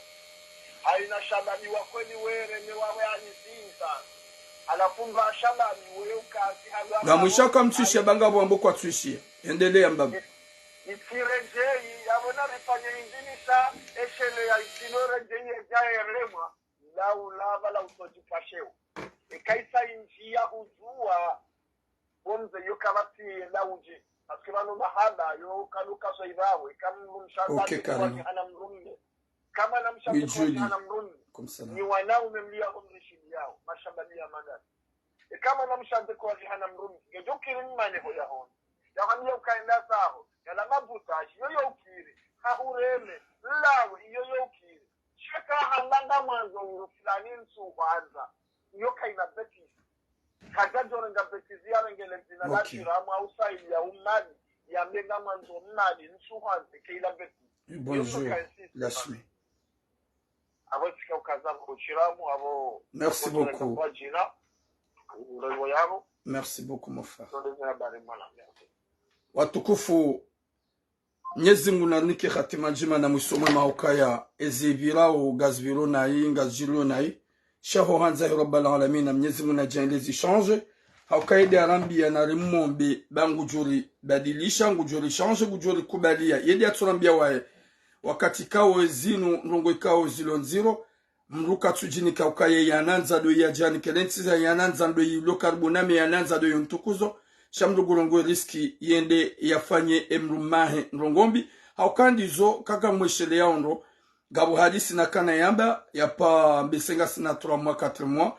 Haina shababi wa kweli were, ne wawe anisinza. Halafu mba shababi, wewe ukasi, halwa ngamwisha halafu kamtwishe, ba ngapvo ambo kwatwishe. Endelea mbaba. Itsirejei, yabona rifanye indini sha, esheleya itsino rejei, eja eremwa, la ulava, la utoji pasheo. Eka isa indji ya udjua, Bo mze, yo kapvatsi yenda udje. Parce que pvanu mahaba, yo kanuka swa ipvawe, eka mdrumshe andze kwaji hana mdrumme. Eka mwanamshe andze kwaji hana mdrumme. Ni wanaume mliya omrishiliyawo, mashababi ya magari. Eka mwanamshe andze kwaji hana mdrumme. Ngedjo ukiri mmane ho dahoni. Yahwambiya ukaenda zaho. Yala mabutaji, iyo yo ukiri. Hahureme, lawe, iyo yo ukiri. Sheka hamba ngamwandzo mdru fulani ntsuhwandza. Iyo kaina bêtise. Kadjadjo renga bêtise yarenge le dzina la Chiramu au Saïd ya umali, yambe ngamwandzo mmali, ntsuhwandze, kaina bêtise. Bonjour, Lashmi. Abo tsika ukaza bo Chiramu, abo merci beaucoup. Kwa djina, urewo yabo. Merci beaucoup, mon frère. Tonde zina bari mwana, merci. Watukufu, Mnyezi Mungu narinike hatima ndjema na mwiso mwema, hukaya ezipvirao ngazipviro nayi, ngazidjiriyo nayi. Sha ho handza he Rabbal Alamina, Mnyezi Mungu nadjaanlie zichange. Hauka yende arambiya narimombe ba ngudjori badilisha, ngudjori change, ngudjori kubaliya. Yende atsurambiya waye. Wakati ikao zinu, ndrongoo ikao zilo ndziro. Mdru katsudjinika ukaya yanandza ndo yadjanike le ntsiza, yanandza ndo yilo karibu nami, yanandza ndo yontukuzo. Sha mdru ngurongowe risque yende yafanye emdrumme wahe ndrongoo mbi. Hauka ndizo kaka mwesheleya ondro. Ngapvo hadisi nakana yamba, yapva mbese ngasina trois mois, quatre mois.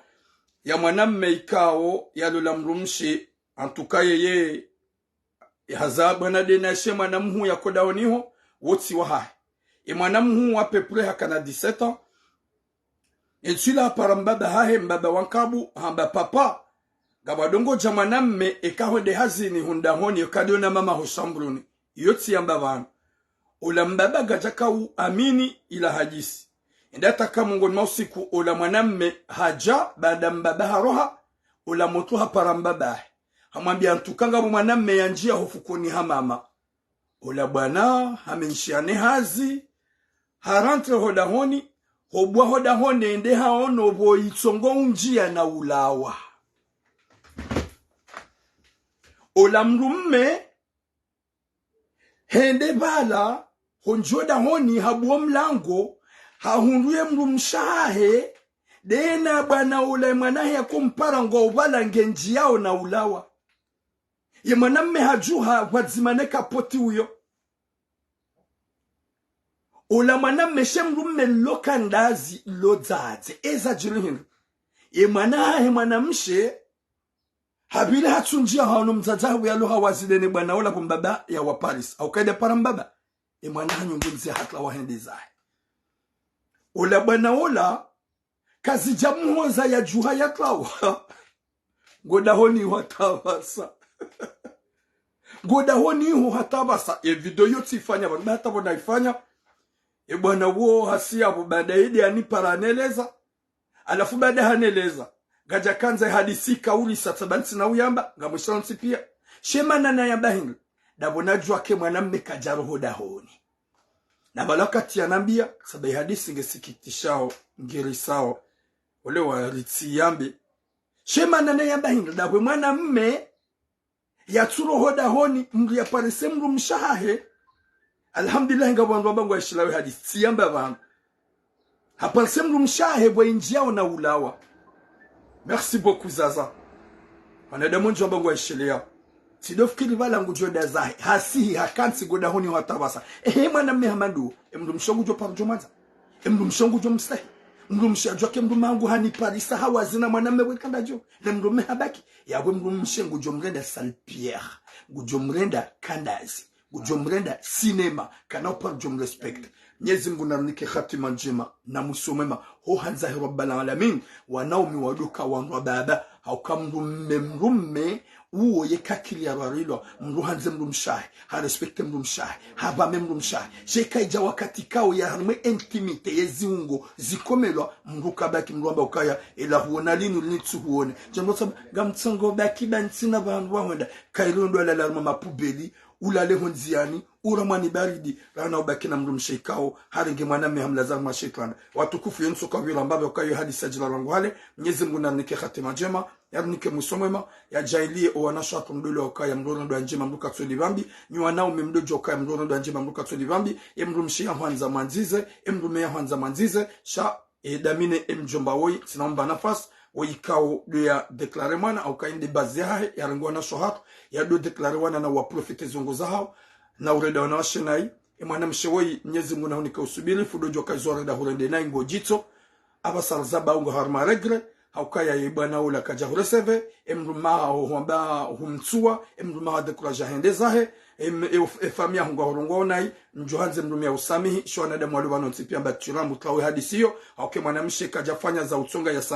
Ya mwanamme ikao yalola mdrumshe, en tout cas yeye, haza bwana dena she mwana mhuu yako dahoni ho, wo tsi wahahe. E mwana mhuu à peu près hakana dix-sept ans. Etswila hapara mbaba hahe, mbaba wa nkabu, hamba papa. Ngapvo ndrongoo dja mwanamme, eka hwende hazini, hundra honi, eka ndiyo na mama ho shambruni. Iyo tsi yamba pvanu. Ola mbaba kadjaka uamini ila hadisi. Enda taka mongoni mwa usiku, ola mwanamme hadja, baada mbaba haroha, ola motro hapara mbaba hahe. Hamwambiya en tout cas ngapvo mwanamme yandjiya ho fukoni ha mama. Ola bwana, hamenyeshiya ne hazi, ha rentré ho dahoni, hobwa ho dahoni ende haono pvo itsongo undjiya na ulawa. Ola mdrumme, hende pvala, hondjiya ho dahoni, habuwa mlango, hahundru ye mdrumshe wahahe, dena bwana ola ye mwana wahe yako mpara ngwao pvala ngendjiyao na ulawa. Ye mwanamme hadjuha pvwadzima ne kapoti uyo. Ola mwanamme she mdrumme lo kandazi lo dzadze. Eza djiri hindru. Ye mwana wahahe mwanamshe, Hapvili hatsundjia hano mdzadze hawe yalo hawazidene bwana ola pvo mbaba ya wa Paris. Hauka ida para mbaba. E mwana hanyu ngundzia hatlawa hende zahe. Ola bwana ola, kazidja muhoza ya djuha ya tlawa. Ngo dahoni iho hata pvasa. Ngo dahoni iho hata pvasa. E video iyo tsifanya, pvanu hata pvo naifanya. E bwana wo hasi yapvo baada ede anipara haneleza. Halafu baada haneleza. Ngadja kandza e hadisi kauli sa tsaba ntsina uyamba, ngamwishiya ntsi pia. She mana nayamba hindri. Ndapvo nadjuwa ke mwanamme kadja roho dahoni. Na pvala wakati yanambia, sababu e hadisi ngesikitishao, ngirisao. Ole wa ritsi yambe. She mana nayamba hindri, ndapvo mwanamme yatsu roho dahoni, mndru yaparise mndru mshe hahe. Alhamdulillah, ngapvo wandru wamba ngwaishiliyao e hadisi, tsiyamba pvanu. Haparise mndru mshe hahe pvwa indjiao na ulawa. Merci beaucoup, Zaza. Wanadamu ndjo wamba ngwaishiliyao. Tsidofikiri pvala ngudjo enda zahe. Hasihi hakantsi ngo dahoni iho hata pvasa. Ehe, mwanamme hama ndo. E mndru mshe ngudjo paro djo mwandza. E mndru mshe ngudjo mstehi. Mndru mshe adjuwa ke mndru mme hangu haniparisa hawazina mwanamme we kandadjo. Ne mndru mme habaki. Yawe mndru mshe ngudjo mrenda sale pierre. Ngudjo mrenda kandazi. Ngudjo mrenda cinéma. Kana uparo djo mrespecte. Mnyezi Mngu narinike hatima ndjema. Na mwiso mwema. Ho handza he Rabbal Alamin. Wanaume wadoka wandru wa baba. Hauka mndru mme, mndru mme. Uwo ye kakili ya rarilwa, mndru handze mndru mshe hahe, harespecte mndru mshe hahe, hapvame mndru mshe hahe. She kaidja wakati kao ya harimwa e intimité ye ziungo zikomelwa, mndru kabaki mndru amba ukaya, ela huona linu lini tsu huone. Djambo tsamba, ngamtsongo baki ba ntsina pvahanu pvahwenda, kairi ndo ulala harimwa mapubeli, ulale ho ndziani, ura mwani baridi, rana ubaki na mndru mshe ikao, harenge mwanamme hamlaza harimwa shetwani. Watukufu yentsu kawira mbapve ukayo hadisi ya djila rangu hale, Mnyezi Mngu narinike hatima ndjema, yarinike mwiso mwema, yadjaaliye owanashe hatru mdole ukaya mndru rendo ndjema mndru katsoli pvambi, nyi wanaume mdodjo ukaya mndru rendo ndjema mndru katsoli pvambi, ye mndru mshe yahwandza mwandzize, ye mndru mme yahwandza mwandzize, sha, e, damine e mdjomba woyi, tsina umba nafasi, woyi kao ndo ya déclaré mwana, au kainde bazi yahahe, yarenge owanashe hatru, yado déclaré wana na waprofité zongo zahao, na urenda wanawashe nayi, e mwanamshe woyi, Mnyezi Mngu nahunike usubiri, fu dodjo ukaya izo warenda hurende nayi ngo djitso, apvasa rizaba ungo harumwa regret, haukaya ye bwana ula kadja hureseve, e mndru mme haho hwamba humtsuwa, e mndru mme ha découragé hende zahe, e m-, e uf-, e famiyi yaho ngwahurongoa unayi, ndjo handze mndru mme ya usamihi, sho wanadamu walo pvanu ntsi pia mba tshiramu tlawe hadisi iyo, hauka e mwanamshe kadja fanya za utsonga ya